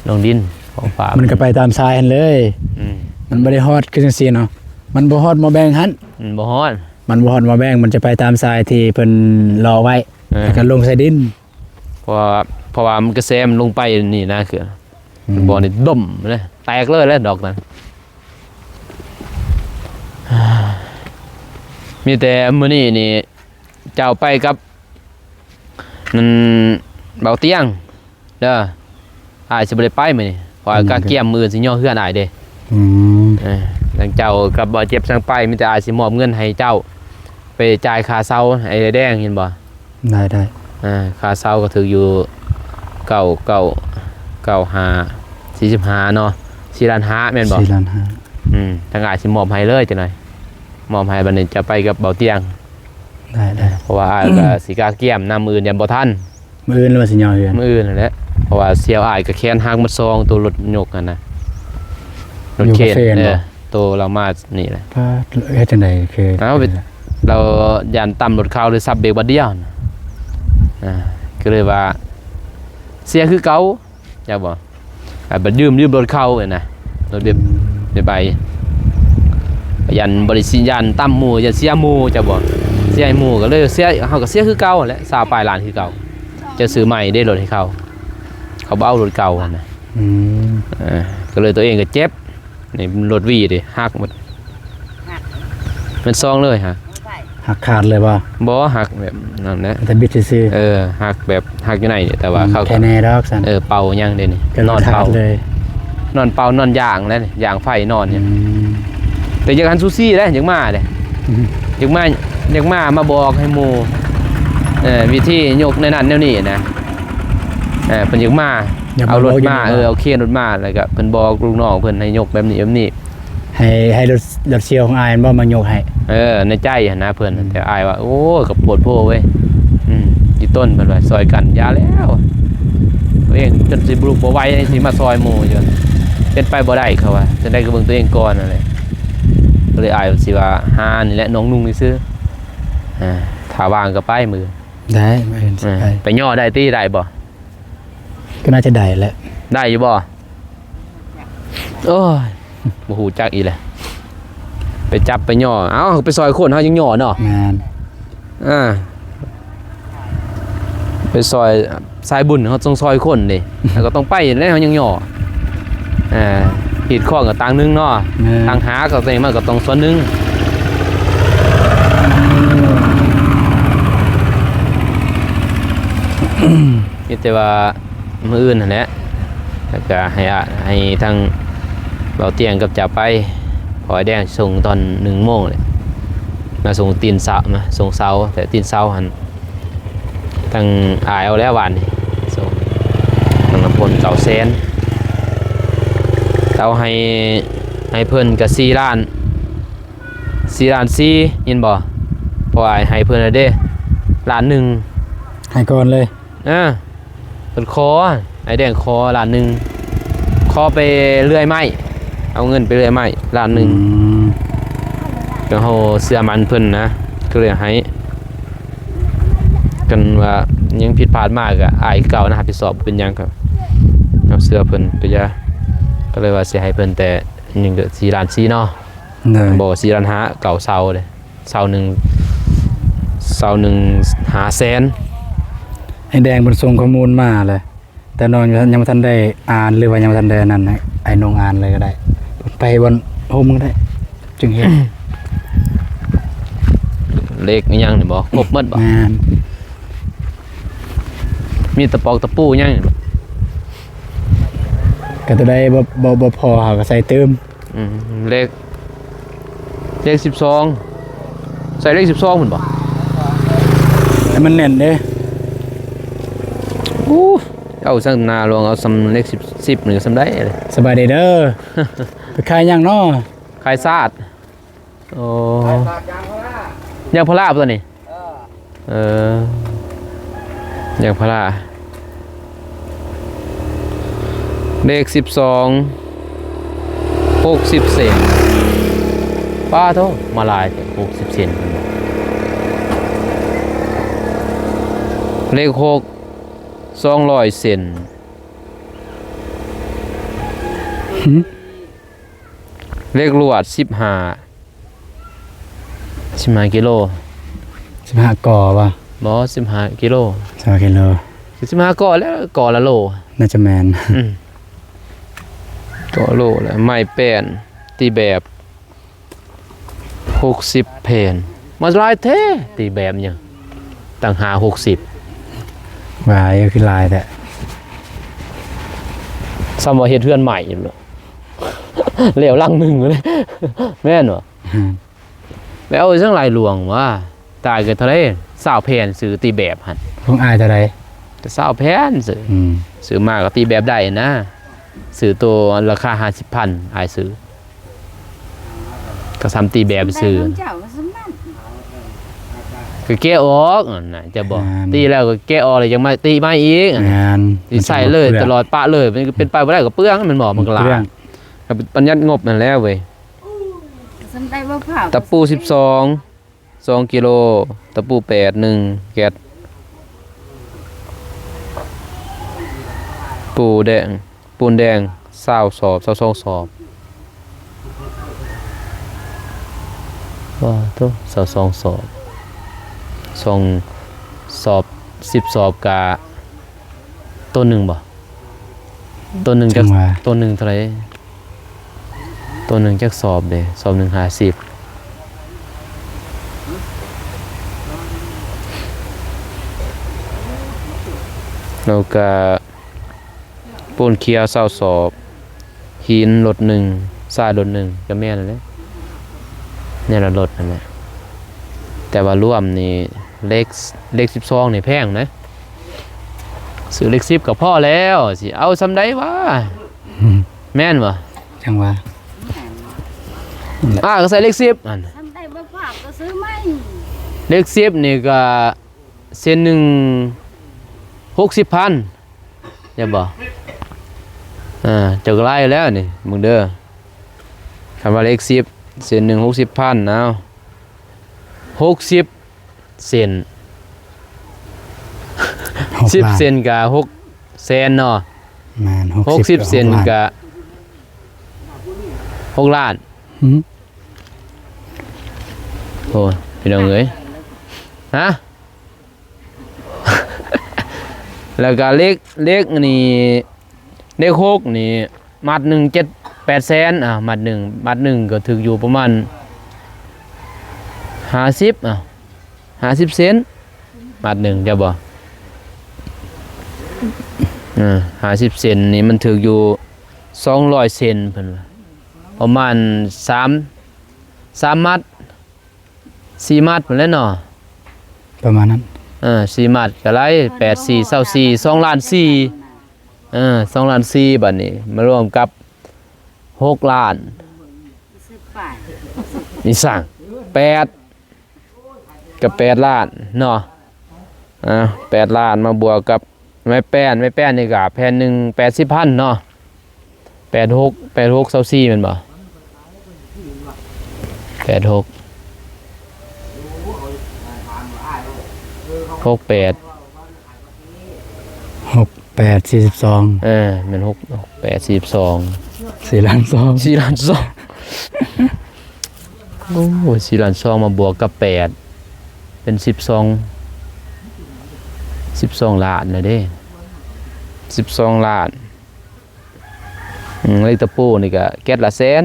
ລົງດິນ ຂອງຟ້າ ມັນກໍໄປຕາມສາຍຫັ້ນເລີຍ. ອືມ ມັນບໍ່ໄດ້ຮອດຄືຈັ່ງຊີ້ເນາະ ມັນບໍ່ຮອດໝໍ້ແບງຫັ້ນ. ອືມ ບໍ່ຮອດ ມັນບໍ່ຮອດໝໍ້ແບງ ມັນຈະໄປຕາມສາຍທີ່ເພິ່ນຫຼໍ້ໄວ້ ເອີ ແລ້ວກໍລົງໃສ່ດິນ. ເພາະວ່າ ເພາະວ່າມັນກະແສມັນລົງໄປນີ້ນະ ຄື ອືມ ບ່ອນນີ້ດົມເລີຍ ແຕກເລີຍແຫຼະດອກນັ້ນ. ມີແຕ່ມື້ນີ້ນີ້ເຈົ້າໄປກັບ ນັ້ນ ເບົາຕຽງເດີ ອ້າຍຊິບໍ່ໄດ້ໄປມື້ນີ້ ເພາະວ່າ ອືມ ກະກຽມມື້ອື່ນຊິຍໍເຮືອນອ້າຍເດ້. ອືມ ເອີ ທາງເຈົ້າກັບບໍ່ເຈັບສັງໄປ ມີແຕ່ອ້າຍຊິມອບເງິນໃຫ້ເຈົ້າໄປຈ່າຍຄ່າເຊົ່າໃຫ້ອ້າຍແດງ ເຫັນບໍ່? ໄດ້ ໄດ້ ອ່າ ຄ່າເຊົ່າກໍຖືກຢູ່ ເກົ້າ ເກົ້າ ເກົ້າຫ້າ ສີ່ສິບຫ້າເນາະ ສີ່ລ້ານຫ້າແມ່ນບໍ່? ສີ່ລ້ານຫ້າ ອືມ ທາງອ້າຍຊິມອບໃຫ້ເລີຍຈັກໜ່ອຍ ມອບໃຫ້ ບັດນີ້ຈະໄປກັບເບົາຕຽງ. ໄດ້ ໄດ້ ເພາະວ່າອ້າຍກໍ ອືມ ຊິກະກຽມນຳ ມື້ອື່ນຢ້ານບໍ່ທັນ. ມື້ອື່ນຫຼືວ່າຊິຍໍເຮືອນ? ມື້ອື່ນຫັ້ນແຫຼະ ເພາະວ່າສ່ຽວອ້າຍກໍແຂນຫັກໝົດສອງ ໂຕລົດຍົກຫັ້ນນະ ລົດເຂນ. ຢູ່ກາເຟ ເອີ ບໍ່? ໂຕລາວມານີ້ແຫຼະ. ປາດ ເຮັດຈັ່ງໃດ? ຄື ເອົ້າ ລາວຢ້ານຕຳລົດເຂົາ ເລີຍສັບເບຣກບາດດຽວນະ ອ່າ ກໍເລີຍວ່າເສຍຄືເກົ່າ ຈັກບໍ່? ອ່າ ບັດຢືມ ຢືມລົດເຂົາຫັ້ນນະ ລົດເບບ ອືມ ເບບໄອ ຢ້ານບໍ່ໄດ້ຊິ ຢ້ານຕຳໝູ່ ຢ້ານເສຍໝູ່ ຈັກບໍ່? ເສຍໃຫ້ໝູ່ ກໍເລີຍເສຍ ເຮົາກໍເສຍຄືເກົ່າຫັ້ນແຫຼະ ຊາວປາຍລ້ານຄືເກົ່າ. ຈະຊື້ໃໝ່ເດ້ລົດໃຫ້ເຂົາ ເຂົາບໍ່ເອົາລົດເກົ່າຫັ້ນນະ. ອືມ ເອີ ກໍເລີຍຕົວເອງກໍເຈັບ. ນີ້ລົດວີເດ້ ຫັກໝົດ ຫັກ ແມ່ນສອງເລີຍຫະ. ຫັກຂາດເລີຍບໍ່? ບໍ່ ຫັກແບບນັ້ນແຫຼະ ແຕ່ບິດຊື່ໆ. ເອີ ຫັກແບບຫັກຢູ່ໃນນີ້ ແຕ່ວ່າ ອືມ ເຂົາ ແຄ່ແນ່ດອກຊັ້ນ. ເອີ ເປົ່າຍັງເດ້ນີ້ ນອນເປົ່າເລີຍ ນອນເປົ່າ ນອນຢາງແຫຼະນີ້ ຢາງໄຟນອນຢູ່. ອືມ ແຕ່ຢາກຫັນຊູຊີເດ້ ຢາກມາເດ້. ອືມ ຢາກມາ ຢາກມາ ມາບອກໃຫ້ໝູ່ ເອີ ວິທີຍົກແນວນັ້ນແນວນີ້ນະ. ເອີ ເພິ່ນຢາກມາ ຢາກມາ ເອົາລົດມາ ບອກຢູ່ນີ້ ເອີ ເອົາເຄນລົດມາ ແລ້ວກໍເພິ່ນບອກລູກນ້ອງເພິ່ນໃຫ້ຍົກແບບນີ້ແບບນີ້. ໃຫ້ ໃຫ້ລົດ ລົດສ່ຽວຂອງອ້າຍແມ່ນບໍ່ມາຍົກໃຫ້? ເອີ ໃນໃຈຫັ້ນນະເພິ່ນ. ອືມ ແຕ່ອ້າຍວ່າ ໂອ້ຍ ກໍໂພດໂພເວີຍ ອືມ ອີຕົນເພິ່ນວ່າ ຊ່ອຍກັນ ຢ່າແລ້ວ ຕົວເອງຈົນຊິລຸກບໍ່ໄຫວ ຍັງຊິມາຊ່ອຍໝູ່ຢູ່ ເປັນໄປບໍ່ໄດ້ ເຂົາວ່າ. ຈັ່ງໃດກໍເບິ່ງຕົວເອງກ່ອນນັ້ນແຫຼະ ກໍເລີຍອ້າຍຊິວ່າຫານີ້ແຫຼະ ນ້ອງນຸ່ງຊື່ໆ ອ່າ ຖ້າວ່າງກໍໄປມື້ ໄດ້ ມື້ອື່ນຊິໄປ ອ່າ ໄປຍໍໄດ້ຕິ ໄດ້ບໍ່? ກໍໜ້າຈະໄດ້ແຫຼະ. ໄດ້ຢູ່ບໍ່? ໂອ້ຍ ບໍ່ຮູ້ຈັກອີກແຫຼະ ໄປຈັບໄປຍໍ. ເອົ້າ ໄປຊ່ອຍຄົນເຮົາຍັງຍໍເນາະ. ແມ່ນ ອ່າ ໄປຊ່ອຍສາຍບຸນ ເຮົາຕ້ອງຊ່ອຍຄົນເດ້ ເຮົາກໍຕ້ອງໄປແຫຼະ ເຮົາຍັງຍໍ. ອ່າ ຮີດຄອງກໍຕ່າງໜຶ່ງເນາະ. ແມ່ນ ຕ່າງຫາກກໍ ມັນກໍຕ້ອງສ່ວນໜຶ່ງ. ມີແຕ່ວ່າ ມື້ອື່ນຫັ້ນແຫຼະ ແລ້ວກະໃຫ້ ອາ ໃຫ້ທາງເບົາຕຽງກັບຈາໄປ ພໍ່ອ້າຍແດງສົ່ງຕອນໜຶ່ງໂມງແຫຼະ ມາສົ່ງຕີນເສົາ ມາສົ່ງເສົາ ແຕ່ຕີນເສົາຫັ້ນ ທາງອ້າຍເອົາແລ້ວວານນີ້ ສົ່ງທາງນ້ຳພົນເກົ້າແສນ ເອົາໃຫ້ ໃຫ້ເພິ່ນກະສີ່ລ້ານ ສີ່ລ້ານສີ່ ຍິນບໍ່? ເພາະວ່າໃຫ້ເພິ່ນແລ້ວເດ້ ລ້ານໜຶ່ງ ໃຫ້ກ່ອນເລີຍ. ເອີ ເພິ່ນຂໍ ອ້າຍແດງຂໍລ້ານໜຶ່ງ ຂໍໄປເລື່ອຍໄມ້ ເອົາເງິນໄປເລື່ອຍໄມ້ລ້ານໜຶ່ງ. ອືມ ກໍເຮົາເຊື່ອໝັ້ນເພິ່ນນະ ກໍເລີຍໃຫ້. ຄັນວ່າຍັງຜິດພາດມາກໍອາຍຄືເກົ່ານະ ຮັບຜິດຊອບບໍ່ເປັນຫຍັງ ກໍເຮົາເຊື່ອເພິ່ນ ກໍຢ່າ ກໍເລີຍວ່າຊິໃຫ້ເພິ່ນແຕ່ ນີ້ກໍສີ່ລ້ານສີ່ເນາະ. ໂດຍ ບໍ່ ສີ່ລ້ານຫ້າ ເກົ້າເສົາເດ້ ເສົາໜຶ່ງ ເສົາໜຶ່ງຫ້າແສນ. ອ້າຍແດງເພິ່ນສົ່ງຂໍ້ມູນມາແລ້ວ ແຕ່ນ້ອງຍັງ ຍັງບໍ່ທັນໄດ້ອ່ານ ຫຼືວ່າຍັງບໍ່ທັນໄດ້ອັນນັ້ນ ໃຫ້ນ້ອງອ່ານເລີຍກໍໄດ້ ໄປບ່ອນໂຮມກໍໄດ້ ຈຶ່ງເຫັນ. ເຫຼັກອີ່ຫຍັງນີ້ບໍ່ ຄົບໝົດບໍ່? ແມ່ນ ມີຕະປອກຕະປູຫຍັງນີ້ບໍ່? ກໍຕົວໃດບໍ່ ບໍ່ ບໍ່ພໍ ເຮົາກໍໃສ່ຕື່ມ. ອືມ ເຫຼັກ ເຫຼັກສິບສອງ ໃສ່ເຫຼັກສິບສອງພຸ້ນບໍ່? ໃຫ້ມັນແໜ້ນເດ້. ໂອ້ ເອົາຊ່າງໜ້າຫຼວງ ເອົາຊ່ຳເຫຼັກສິບ ສິບນີ້ກໍຊ່ຳໄດ້ເລີຍ. ສະບາຍດີເດີ ໄປຂາຍຫຍັງເນາະ? ຂ າຍຊາດ. ໂອ້ ຂາຍສາດຢາງພາລາ ຢາງພາລາຕົວນີ້. ເອີ ເອີ ຢາງພາລາ ເລກສິບສອງ ຫົກສິບເຊັນ. ປ້າໂທ້ ມາຫຼາຍແທ້ ຫົກສິບເຊັນ. ເລກຫົກ ສອງຮ້ອຍເຊັນ. ຫື? ເລກລວດ ສິບຫ້າ ສິບຫ້າກິໂລ. ສິບຫ້າກໍບໍ່? ບໍ່ ສິບຫ້າກິໂລ. ສິບຫ້າກິໂລ ສິບຫ້າກໍແລ້ວ ກໍລະໂລ. ໜ້າຈະແມ່ນ. ອືມ ກໍໂລແລ້ວ. ໄມ້ແປ້ນ ຕີແບບ ຫົກສິບແຜ່ນ. ມາຫຼາຍແທ້ ຕີແບບຫຍັງ ຕັ້ງຫ້າຫົກສິບ. ວ່າຢູ່ ຄືຫຼາຍແທ້. ສ່ຳວ່າເຮັດເຮືອນໃໝ່ຢູ່ເນາະ ແລ້ວຫຼັງໜຶ່ງເລີຍ. ແມ່ນບໍ່? ອືມ ແລ້ວເອົາຈັ່ງຫຼາຍຫຼວງວ່າ ຕາຍກໍເທົ່າໃດ ຊາວແຜ່ນ ຊື້ຕີແບບຫັ້ນ. ຂອງອ້າຍເທົ່າໃດ? ກໍຊາວແຜ່ນ ຊື້ ອືມ ຊື້ມາກໍຕີແບບໄດ້ນະ. ຊື້ໂຕລາຄາຫ້າສິບພັນ ອ້າຍຊື້ ກໍສ່ຳຕີແບບໄປຊື້. ເຈົ້າກໍສ່ຳນັ້ນ ກໍແກະອອກນັ້ນນະ ເຈົ້າບໍ່? ແມ່ນ ຕີແລ້ວກໍແກະອອກ ແລ້ວຍັງມາຕີໃໝ່ອີກ. ແມ່ນ ຊິໃສ່ເລີຍ ມັນຊິບໍ່ເປືອງ ຕະຫຼອດປະເລີຍ ມັນກໍເປັນໄປບໍ່ໄດ້ ກໍເປືອງ ແມ່ນບໍ່? ມັນກໍຫຼາຍ ມັນເປືອງ ກໍປະຢັດງົບນັ້ນແຫຼະເວີຍ. ສ່ຳໄດ້ບໍ່ພາວ ຕະປູສິບສອງ ສອງກິໂລ, ຕະປູແປດ ໜຶ່ງແກັດ, ປູແດງ ປູນແດງ ຊາວສອບ ຊາວສອງສອບ. ວ້າໂທ້ ຊາວສອງສອບ ສອງສອບ ສິບສອບກະ ໂຕໜຶ່ງບໍ່? ໂຕໜຶ່ງຈັກ ຈັ່ງວ່າ ໂຕໜຶ່ງເທົ່າໃດ? ໂຕໜຶ່ງຈັກສອບເດ? ສອບໜຶ່ງຫ້າສິບ ແລ້ວກະປູນຂຽວຊາວສອບ. ຫີນລົດໜຶ່ງ ຊາຍລົດໜຶ່ງ ກະແມ່ນຫັ້ນແຫຼະ ແນວລະລົດຫັ້ນແຫຼະ. ແຕ່ວ່າລວມນີ້ ເຫຼັກ ເຫຼັກສິບສອງນີ້ແພງເດ້. ຊື້ເຫຼັກສິບກໍພໍແລ້ວ ຊິເອົາສ່ຳໃດວະ? ແມ່ນບໍ່? ຈັ່ງວ່າ ອ່າ ກໍໃສ່ເຫຼັກສິບຫັ້ນ ສ່ຳໃດບໍ່ພໍກໍຊື້ໃໝ່. ເຫຼັກສິບນີ້ກໍເສັ້ນໜຶ່ງ ຫົກສິບພັນ ແມ່ນບໍ່? ເຈົ້າກໍຫຼາຍຢູ່ແລ້ວນີ້ ເບິ່ງເດີ. ຄັນວ່າເຫຼັກສິບ ເສັ້ນໜຶ່ງ ຫົກສິບພັນ ເອົາ ຫົກສິບເຊັນ ຫົກ ສິບ ລ້ານ ເຊັນກະຫົກແສນເນາະ. ແມ່ນ ຫົກສິບ ຫົກສິບເຊັນກະຫົກລ້ານ. ຫື? ໂອ້ຍ ພີ່ນ້ອງເອີຍ ຮະ? ແລ້ວກະເຫຼັກ ເຫຼັກນີ້ ເຫຼັກຫົກນີ້ ມັດໜຶ່ງ ເຈັດ ແປດແສນ. ອ່າ ມັດໜຶ່ງ ມັດໜຶ່ງກໍຖືກຢູ່ປະມານຫ້າສິບ ອ່າ ຫ້າສິບເຊັນ ມັດໜຶ່ງ ເຈົ້າບໍ່? ເອີ ຫ້າສິບເຊັນນີ້ມັນຖືກຢູ່ສອງຮ້ອຍເຊັນ ເພິ່ນວ່າ ປະມານສາມ ສາມມັດ ສີ່ມັດພຸ້ນແຫຼະເນາະ ປະມານນັ້ນ. ເອີ ສີ່ມັດກໍໄດ້ ແປດສີ່ ຊາວສີ່ ສອງລ້ານສີ່. ເອີ ສອງລ້ານສີ່ ບັດນີ້ມາລວມກັບຫົກລ້ານ ອີ່ສັງ ແປດ ກໍແປດລ້ານເນາະ. ອ່າ ແປດລ້ານມາບວກກັບ ໄມ້ແປ້ນ ໄມ້ແປ້ນນີ້ກະແຜ່ນໜຶ່ງແປດສິບພັນເນາະ. ແປດຫົກ ແປດຫົກ ຊາວສີ່ແມ່ນບໍ່? ແປດຫົກ ຫົກແປດ ຫົກແປດ ສີ່ສິບສອງ. ເອີ ແມ່ນ ຫົກ ຫົກແປດ ສີ່ສິບສອງ ສີ່ລ້ານສອງ ສີ່ລ້ານສອງ. ໂອ້ ສີ່ລ້ານສອງມາບວກກັບແປດ ເປັນສິບສອງ ສິບສອງລ້ານແລ້ວເດ້ ສິບສອງລ້ານ. ອືມ ເຫຼັກຕະປູນີ້ກະແກັດລະແສນ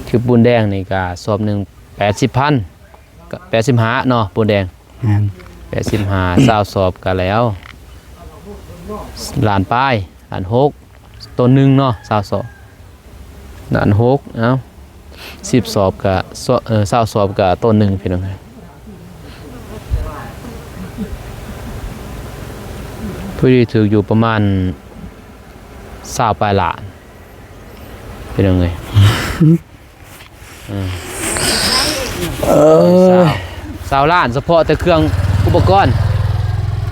ຄືປູນແດງນີ້ກະສອບໜຶ່ງແປດສິບພັນ ກະແປດສິບຫ້າເນາະ ປູນແດງ. ແມ່ນ ແປດສິບຫ້າ ຊາວສອບກະແລ້ວ ລ້ານປາຍ ລ້ານຫົກ ໂຕໜຶ່ງເນາະ ຊາວສອບ ລ້ານຫົກ. ເອົ້າ ສິບສອບກະ ເອີ ຊາວສອບກະໂຕໜຶ່ງ ພີ່ນ້ອງ. ຜູ້ທີ່ຖືກຢູ່ປະມານຊາວປາຍລ້ານ. ພີ່ນ້ອງເອີຍ ເອີ ເອີ ຊາວ ຊາວລ້ານ ສະເພາະແຕ່ເຄື່ອງອຸປະກອນ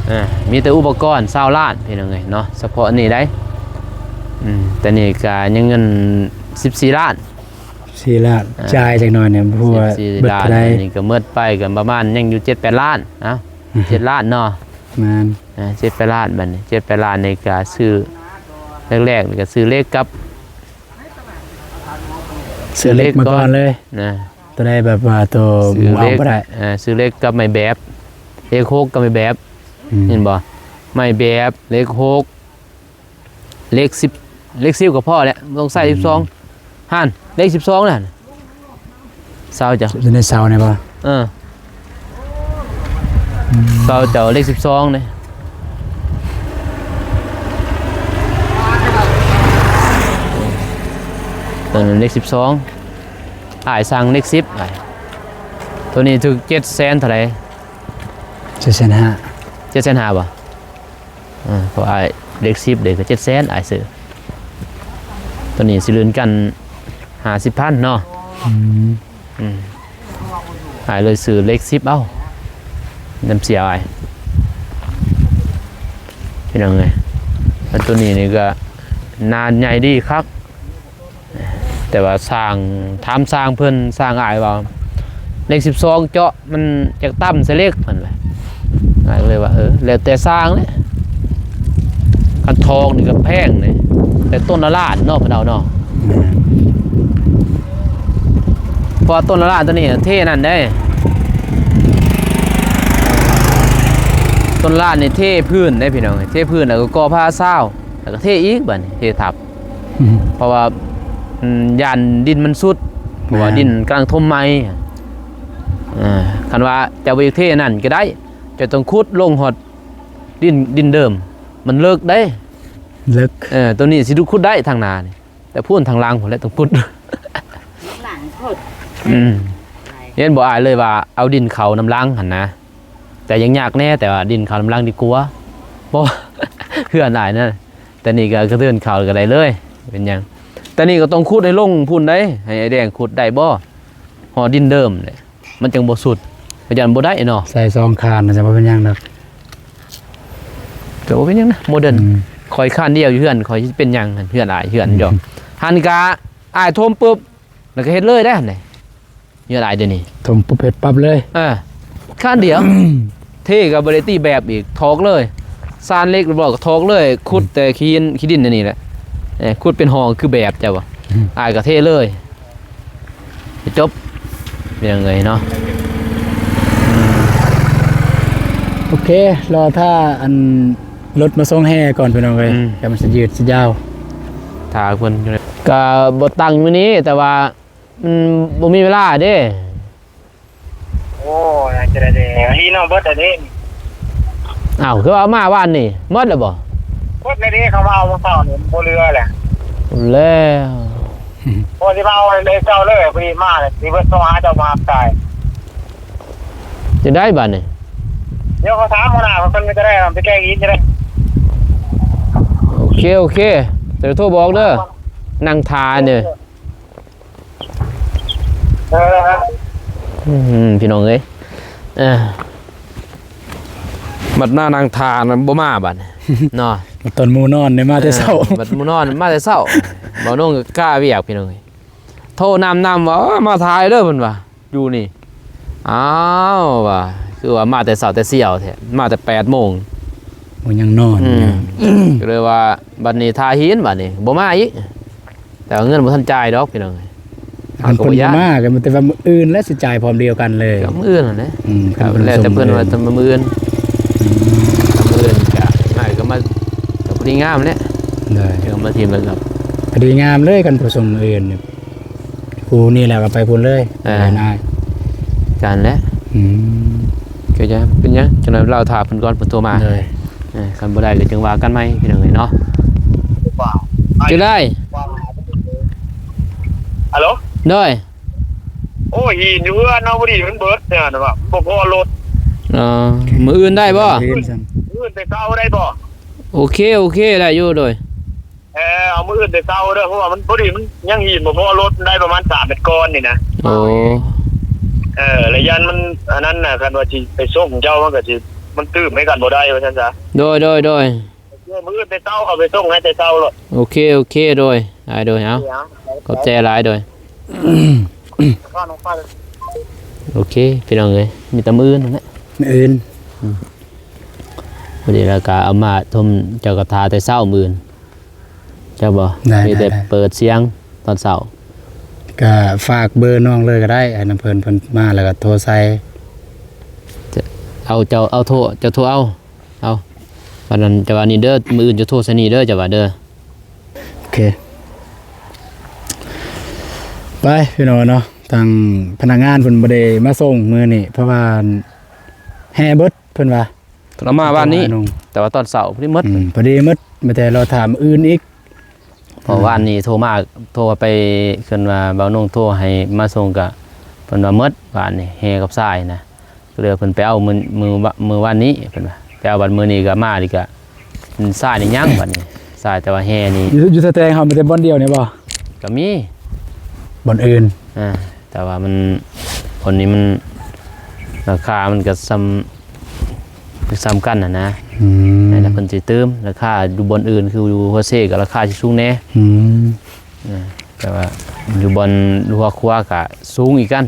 ເອີ ມີແຕ່ອຸປະກອນຊາວລ້ານ ພີ່ນ້ອງເອີຍເນາະ ສະເພາະນີ້ໄດ໋ ອືມ ແຕ່ນີ້ກະຍັງເງິນສິບສີ່ລ້ານ ສີ່ລ້ານ ອ່າ ຈ່າຍຈັກໜ່ອຍນີ້ ບໍ່ຮູ້ວ່າເບິດເທົ່າໃດ ອັນນີ້ກະໝົດໄປກະປະມານຍັງຢູ່ເຈັດແປດລ້ານ ເອົ້າ ເຈັດລ້ານເນາະ ແມ່ນ ອ່າ ເຈັດແປດລ້ານ ບາດນີ້ເຈັດແປດລ້ານນີ້ກະຊື້ ແລກໆນີ້ກະຊື້ເຫຼັກກັບ ຊື້ເຫຼັກມາກ່ອນເລີຍ ນະ ໂຕໃດແບບວ່າໂຕໝູ່ເອົາບໍ່ໄດ້ ເອີ ຊື້ເຫຼັກກັບໄມ້ແບບ ເຫຼັກຫົກກັບໄມ້ແບບ ອືມ ເຫັນບໍ່ ໄມ້ແບບ ເຫຼັກຫົກ ເຫຼັກສິບ ເຫຼັກສິບກໍພໍແລ້ວ ບໍ່ຕ້ອງໃຊ້ ອືມ ສິບສອງ ຫັ້ນ ເຫຼັກສິບສອງນັ້ນ ເສົາເຈົ້າ ຢູ່ໃນເສົານີ້ບໍ່ ເອີ ເສົາເຈົ້າເຫຼັກສິບສອງເດ້ ຕົວນັ້ນເຫຼັກສິບສອງ ອ້າຍສັ່ງເຫຼັກສິບ ໂຕນີ້ຖືກເຈັດແສນເທົ່າໃດ ເຈັດແສນຫ້າ ເຈັດແສນຫ້າບໍ່? ອ່າ ເພາະອ້າຍເຫຼັກສິບເດ້ ກໍເຈັດແສນ ອ້າຍຊື້ ໂຕນີ້ຊິລື່ນກັນຫ້າສິບພັນເນາະ ອືມ ອືມ ອ້າຍເລີຍຊື້ເຫຼັກສິບເອົາ ນຳເສຍອ້າຍ ພີ່ນ້ອງເອີຍ ແລ້ວໂຕນີ້ນີ້ກໍໜາໃຫຍ່ດີຄັກ ແຕ່ວ່າຊ່າງ ຖາມຊ່າງເພິ່ນ ຊ່າງອ້າຍວ່າ ເຫຼັກສິບສອງເຈາະມັນຢາກຕ່ຳໃສ່ເຫຼັກ ເພິ່ນວ່າ ອ້າຍກໍເລີຍວ່າ ເອີ ແລ້ວແຕ່ຊ່າງແຫຼະ ຄັນຖອກນີ້ກໍແພງເດ້ ແຕ່ຕົ້ນລະລ້ານເນາະ ເພິ່ນເອົາເນາະ ແມ່ນ ເພາະວ່າຕົ້ນລະລ້ານໂຕນີ້ເທນັ້ນເດ້ ຕົ້ນລະລ້ານນີ້ເທພື້ນເດ້ ພີ່ນ້ອງເອີຍ ເທພື້ນແລ້ວກໍກໍ່ຜ້າຊາວ ແລ້ວກໍເທອີກ ບາດນີ້ເທທັບ ອືມ ເພາະວ່າ ອືມ ຢ້ານດິນມັນຊຸດ ເພາະວ່າ ແມ່ນ ດິນກຳລັງຖົມໃໝ່ ເອີ ຄັນວ່າເຈົ້າບໍ່ຢາກເທນັ້ນກໍໄດ້ ເຈົ້າຕ້ອງຂຸດລົງຮອດດິນ ດິນເດີມ ມັນເລິກເດ້ ເລິກ ເອີ ໂຕນີ້ຊິຂຸດໄດ້ທາງໜ້ານີ້ ແຕ່ພຸ້ນທາງຫຼັງພຸ້ນແຫຼະຕ້ອງຂຸດ ຫຼັງພຸ້ນ ອືມ ເຫັນບໍ່ ອ້າຍເລີຍວ່າເອົາດິນເຂົ້ານຳຫຼັງຫັ້ນນະ ແຕ່ຍັງຍາກແດ່ ແຕ່ວ່າດິນເຂົ້ານຳຫຼັງດີກວ່າ ເພາະວ່າເຮືອນອ້າຍນະ ແຕ່ນີ້ກໍກະເດີນເຂົ້າກໍໄດ້ເລີຍ ເປັນຫຍັງ ແຕ່ນີ້ກໍຕ້ອງຂຸດໃຫ້ລົງພຸ້ນໄດ໋ ໃຫ້ອ້າຍແດງຂຸດໄດ້ບໍ່ ຮອດດິນເດີມເດ້ ມັນຈັ່ງບໍ່ຊຸດ ກໍຢ້ານບໍ່ໄດ້ເນາະ ໃສ່ສອງຄານ ຈະບໍ່ເປັນຫຍັງດອກ ກໍບໍ່ເປັນຫຍັງນະ ໂມເດີນ ອືມ ຂ້ອຍຄານດຽວຢູ່ເຮືອນ ຂ້ອຍຊິເປັນຫຍັງ ເຮືອນອ້າຍ ເຮືອນເຈົ້າ ອືມ ຫັ້ນກະອ້າຍຖົມປຶບ ແລ້ວກໍເຮັດເລີຍໄດ໋ຫັ້ນເດ້ ເຮືອນອ້າຍດຽວນີ້ ຖົມປຸບເຮັດປັບເລີຍ ເອີ ຄານດຽວ ເທກໍບໍ່ໄດ້ຕີແບບອີກ ຖອກເລີຍ ສານເຫຼັກລຽບຮ້ອຍກໍຖອກເລີຍ ຂຸດແຕ່ຂີ້ຫີນ ຂີ້ດິນອັນນີ້ແຫຼະ ເອີ ຂຸດເປັນຮ່ອງຄືແບບເຈົ້າບໍ່ ອືມ ອ້າຍກໍເທເລີຍ ຈົບ ເປັນຫຍັງເອີຍເນາະ ໂອເຄ ລໍຖ້າອັນລົດມາສົ່ງແຮ່ກ່ອນ ພີ່ນ້ອງເອີຍ ອືມ ແລ້ວມັນຊິຍືດຊິຍາວ ຖ້າເພິ່ນ ກໍບໍ່ຕັ້ງມື້ນີ້ ແຕ່ວ່າ ມັນບໍ່ມີເວລາເດ້ ໂອ້ຍ ຈະໄດ້ເດ້ ຮີນ້ອງເບິດແລ້ວເດ້ ອ້າວ ຄືວ່າເອົາມາວານນີ້ ໝົດແລ້ວບໍ່? ໝົດແລ້ວເດ້ ເຂົາມາເອົາມື້ເຊົ້ານີ້ ບໍ່ເຫຼືອແຫຼະ ແລ້ວ ພໍຊິມາເອົາເລີຍເຈົ້າເລີຍ ພໍດີມາເລີຍ ຊິເບິດໂທຫາເຈົ້າມາຮັບສາຍ ຈັ່ງໃດບາດນີ້? ດຽວເຂົາຖາມຫົວໜ້າເພິ່ນກໍໄດ້ ໄປແກ້ງອີກກໍໄດ້ ໂອເຄ ໂອເຄ ດຽວໂທບອກເດີ ນັ່ງຖ້າເດີ. ເອີ ອືມ ພີ່ນ້ອງເອີຍ ເອີ ບັດໜ້ານັ່ງຖ້ານະບໍ່ມາບັດນີ້ເນາະ ຕອນໝູ່ນອນນີ້ມາແຕ່ເຊົ້າ ເອີ ບັດໝູ່ນອນມາແຕ່ເຊົ້າ ບ່າວນົງກໍກະວຽກ ພີ່ນ້ອງເອີຍ ໂທນຳນຳວ່າ ເອີ ມາຖ້າເດີ ເພິ່ນວ່າ ຢູ່ນີ້ ອ້າວ ວ່າ ຄືວ່າມາແຕ່ເຊົ້າແຕ່ສ່ຽວແທ້ ມາແຕ່ແປດໂມງ ໂອ້ ຍັງນອນ ອືມ ກໍເລີຍວ່າ ບັດນີ້ຖ້າຫີນ ບັດນີ້ບໍ່ມາອີກ ແຕ່ວ່າເງິນບໍ່ທັນຈ່າຍດອກ ພີ່ນ້ອງເອີຍ ຄັນເພິ່ນບໍ່ມາກໍມີແຕ່ວ່າມື້ອື່ນແຫຼະ ຊິຈ່າຍພ້ອມດຽວກັນເລີຍ ກໍມື້ອື່ນຫັ້ນແຫຼະ ອືມ ຄັນເພິ່ນ ແລ້ວແຕ່ເພິ່ນວ່າ ແຕ່ມື້ອື່ນ ອືມ ມື້ອື່ນກໍ ອ້າຍກໍມາ ກໍພໍດີງາມແຫຼະ ໂດຍ ກໍມາທີມແລ້ວກໍ ພໍດີງາມເລີຍ ຄັນຜູ້ສົ່ງມື້ອື່ນນີ້ ຜູ້ນີ້ແລ້ວກໍໄປພຸ້ນເລີຍ ເອີ ໄປນາຍ ກັນແຫຼະ ອືມ ກໍຈະເປັນຫຍັງ ຈັກໜ່ອຍລາວຖ້າເພິ່ນກ່ອນ ເພິ່ນໂທມາ ໂດຍ ເອີ ຄັນບໍ່ໄດ້ກໍຈຶ່ງວ່າກັນໃໝ່ ພີ່ນ້ອງເອີຍເນາະ ຈັ່ງໃດ ຮັລໂຫຼ ໂດຍ ໂອ້ຍ ຫີນຢູ່ເຮືອນເຮົາພໍດີມັນເບິດແນວນັ້ນວ່າ ບໍ່ພໍລົດ ເອີ ມື້ອື່ນໄດ້ບໍ່? ມື້ອື່ນ ມື້ອື່ນແຕ່ເຊົ້າໄດ້ບໍ່? ໂອເຄ ໂອເຄ ໄດ້ຢູ່ ໂດຍ ເອີ ເອົາມື້ອື່ນແຕ່ເຊົ້າເດີ ເພາະວ່າມັນພໍດີ ມັນຍັງຫີນບໍ່ພໍລົດ ໄດ້ປະມານສາມເມັດກ້ອນນີ້ນະ. ໂອ້ ເອີ ລະຢ້ານມັນອັນນັ້ນນະ ຄັນວ່າຊິໄປສົ່ງເຈົ້າ ມັນກໍຊິ ມັນຕື່ມໃຫ້ກັນບໍ່ໄດ້ ວ່າຊັ້ນຊະ. ໂດຍ ໂດຍ ໂດຍ ເອີ ມື້ອື່ນແຕ່ເຊົ້າ ເອົາໄປສົ່ງໃຫ້ແຕ່ເຊົ້າໂລດ. ໂອເຄ ໂອເຄ ໂດຍ ອ້າຍ ໂດຍ ເອົາ ຂອບໃຈຫຼາຍ ໂດຍ. ໂອເຄ ພີ່ນ້ອງເອີຍ ມີແຕ່ມື້ອື່ນນັ້ນແຫຼະ ມື້ອື່ນ. ອືມ ພໍດີແລ້ວກໍອາມາຊົມເຈົ້າກໍຖ້າແຕ່ເຊົ້າມື້ອື່ນ ເຈົ້າບໍ່? ໄດ້ ມີແຕ່ ໄດ້ ເປີດສຽງຕອນເຊົ້າ. ກໍຝາກເບີນ້ອງເລີຍກໍໄດ້ ໃຫ້ນຳເພິ່ນ ເພິ່ນມາແລ້ວກໍໂທໃສ່. ເອົາ ເຈົ້າເອົາໂທ ເຈົ້າໂທເອົາ ເອົາ ປານນັ້ນ ເຈົ້າວ່ານີ້ເດີ ມື້ອື່ນເຈົ້າໂທໃສ່ນີ້ເດີ ເຈົ້າວ່າເດີ. ໂອເຄ ໄປພີ່ນ້ອງເນາະ ທາງພະນັກງານເພິ່ນບໍ່ໄດ້ມາສົ່ງມື້ນີ້ ເພາະວ່າແຫ່ເບິດ ເພິ່ນວ່າ. ເພິ່ນເອົາມາວານນີ້ ແຕ່ວ່າຕອນເຊົ້າພໍດີໝົດ. ອືມ ພໍດີໝົດ ມີແຕ່ລໍຖ້າມື້ອື່ນອີກ. ເພາະ ອືມ ວານນີ້ໂທມາ ໂທໄປ ເພິ່ນວ່າບ່າວນົງໂທໃຫ້ມາສົ່ງ ກະເພິ່ນວ່າໝົດວານນີ້ ແຫ່ກັບຊາຍນະ. ກໍເລີຍເພິ່ນໄປເອົາມື້ ມື້ ມື້ວານນີ້ ເພິ່ນວ່າໄປເອົາ. ບັດມື້ນີ້ກໍມານີ້ກໍ ຊາຍນີ້ຍັງບັດນີ້ ຊາຍ ແຕ່ວ່າແຫ່ນີ້ ຢູ່ ຢູ່ສະແຕງເຮົາມີແຕ່ບ່ອນດຽວນີ້ບໍ່? ກໍມີບ່ອນອື່ນ ອ່າ ແຕ່ວ່າມັນ ບ່ອນນີ້ມັນ ລາຄາມັນກໍສ່ຳ ສ່ຳກັນຫັ້ນນະ. ອືມ ແຕ່ເພິ່ນຊິຕື່ມລາຄາ ຢູ່ບ່ອນອື່ນຄືຢູ່ຫົວເຊກໍລາຄາຊິສູງແດ່. ອືມ ອ່າ ແຕ່ວ່າຢູ່ບ່ອນຫົວຄົວກໍສູງອີກກັນ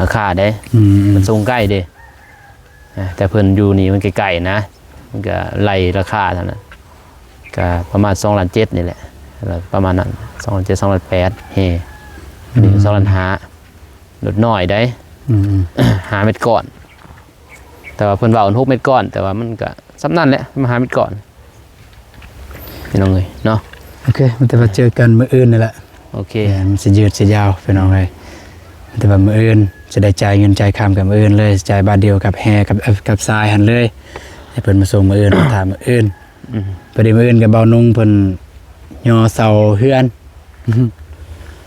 ລາຄາເດ້. ອືມ ມັນສົ່ງໄກເດ້ ອ່າ ແຕ່ເພິ່ນຢູ່ນີ້ມັນໃກ້ໆນະ ມັນກໍໄລ່ລາຄາເທົ່ານັ້ນ ກໍປະມານສອງລ້ານເຈັດນີ້ແຫຼະ ປະມານນັ້ນ ສອງລ້ານເຈັດ ສອງລ້ານແປດ ແຫ່ ອືມ ນີ້ສອງລ້ານຫ້າ ລົດນ້ອຍໄດ໋. ອືມ ຫ້າເມັດກ້ອນ ແຕ່ວ່າເພິ່ນເວົ້າຫົກເມັດກ້ອນ ແຕ່ວ່າມັນກໍສ່ຳນັ້ນແຫຼະ ມາຫ້າເມັດກ້ອນ ພີ່ນ້ອງເອີຍເນາະ. ໂອເຄ ມີແຕ່ວ່າເຈີກັນມື້ອື່ນນີ້ແຫຼະ. ໂອເຄ ແມ່ນ ມັນຊິຍືດຊິຍາວພີ່ນ້ອງເອີຍ ແຕ່ວ່າມື້ອື່ນຊິໄດ້ຈ່າຍເງິນຈ່າຍຄຳກັນມື້ອື່ນເລີຍ ຈ່າຍບາດດຽວກັບແຫ່ ກັບ ເອີ ກັບຊາຍຫັ້ນເລີຍ ໃຫ້ເພິ່ນມາສົ່ງມື້ອື່ນ ຖ້າມື້ອື່ນ. ອືມ ພໍດີມື້ອື່ນກັບບ່າວນຸ່ງເພິ່ນຍໍເສົາເຮືອນ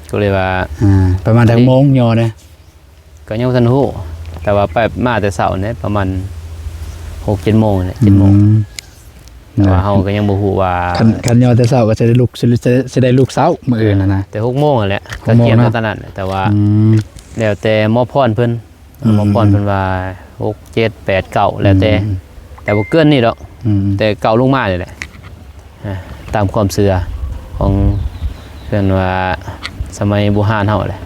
ກໍເລີຍວ່າ ອ່າ ປະມານຈັກໂມງຍໍນະ? ກໍຍັງບໍ່ທັນຮູ້ ແຕ່ວ່າໄປມາແຕ່ເຊົ້ານີ້ປະມານຫົກເຈັດໂມງນີ້ແຫຼະ ເຈັດໂມງ. ອືມ ແຕ່ວ່າເຮົາກໍຍັງບໍ່ຮູ້ວ່າ ຄັນ ຄັນຍໍແຕ່ເຊົ້າກໍຈະໄດ້ລຸກ ຊິ ຈະ ຈະໄດ້ລຸກເຊົ້າມື້ອື່ນຫັ້ນນະ ແຕ່ຫົກໂມງຫັ້ນແຫຼະ ກໍກຽມເນາະ ຕອນນັ້ນ ແຕ່ວ່າ ອືມ ແລ້ວແຕ່ໝໍພອນເພິ່ນ ອືມ ໝໍພອນເພິ່ນວ່າຫົກ ເຈັດ ແປດ ເກົ້າ ແລ້ວແຕ່ ອືມ ແຕ່ບໍ່ເກີນນີ້ດອກ. ອືມ ແຕ່ເກົ້າລົງມານີ້ແຫຼະ ອ່າ ຕາມຄວາມເຊື່ອຂອງ ເອີ້ນວ່າສະໄໝບູຮານເຮົາແຫຼະ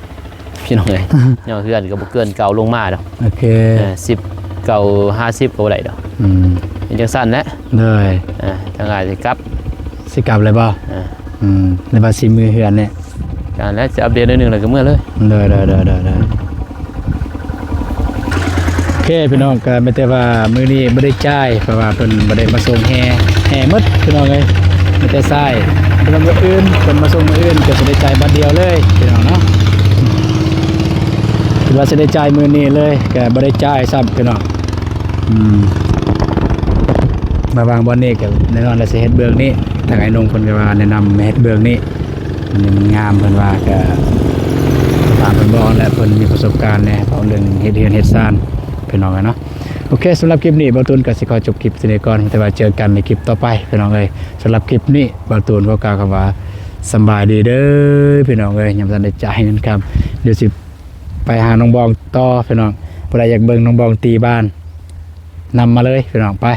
ພີ່ນ້ອງເອີຍ ຍໍເຮືອນກໍບໍ່ເກີນເກົ້າລົງມາດອກ. ໂອເຄ ເອີ ສິບເກົ້າ ຫ້າສິບກໍບໍ່ໄດ້ດອກ. ອືມ ເປັນຈັ່ງຊັ້ນແຫຼະ. ໂດຍ ອ່າ ທາງອ້າຍຊິກັບ ຊິກັບເລີຍບໍ່? ອ່າ ອືມ ຫຼືວ່າຊິມືເຮືອນນີ້? ກະແລ້ວ ຊິອັບເດດໜ້ອຍໜຶ່ງແລ້ວກໍເມືອເລີຍ. ໂດຍ ໂດຍ ໂດຍ ໂດຍ ໂດຍ. ໂອເຄ ພີ່ນ້ອງ ກໍມີແຕ່ວ່າມື້ນີ້ບໍ່ໄດ້ຈ່າຍ ເພາະວ່າເພິ່ນບໍ່ໄດ້ມາສົ່ງແຫ່ ແຫ່ໝົດພີ່ນ້ອງເອີຍ ມີແຕ່ຊາຍ. ເພິ່ນວ່າມື້ອື່ນ ເພິ່ນມາສົ່ງມື້ອື່ນ ກໍຊິໄດ້ຈ່າຍບາດດຽວເລີຍພີ່ນ້ອງເນາະ. ເພິ່ນວ່າຊິໄດ້ຈ່າຍມື້ນີ້ເລີຍ ກໍບໍ່ໄດ້ຈ່າຍຊ້ຳພີ່ນ້ອງ. ອືມ ມາວາງບ່ອນນີ້ກໍແນ່ນອນແລ້ວ ຊິເຮັດເບື້ອງນີ້ ທາງອ້າຍນົງເພິ່ນກໍວ່າແນະນຳໃຫ້ເຮັດເບື້ອງນີ້ ມັນ ມັນງາມ ເພິ່ນວ່າ. ກໍຖາມເພິ່ນບອກແຫຼະ ເພິ່ນມີປະສົບການແດ່ ເວົ້າເລື່ອງເຮັດເຮືອນເຮັດຊານ ພີ່ນ້ອງເອີຍເນາະ. ໂອເຄ ສຳລັບຄລິບນີ້ ບ່າວຕູນກໍຊິຂໍຈົບຄລິບເທົ່ານີ້ກ່ອນ ແຕ່ວ່າເຈີກັນໃນຄລິບຕໍ່ໄປ ພີ່ນ້ອງເອີຍ. ສຳລັບຄລິບນີ້ ບ່າວຕູນຂໍກ່າວຄຳວ່າ ສຳບາຍດີເດີ ພີ່ນ້ອງເອີຍ. ຍັງບໍ່ທັນໄດ້ຈ່າຍເງິນຄຳ ດຽວຊິ ໄປຫານ້ອງບອງຕໍ່ພີ່ນ້ອງ. ຜູ້ໃດຢາກເບິ່ງນ້ອງບອງຕີບານ ນຳມາເລີຍພີ່ນ້ອງ ໄປ.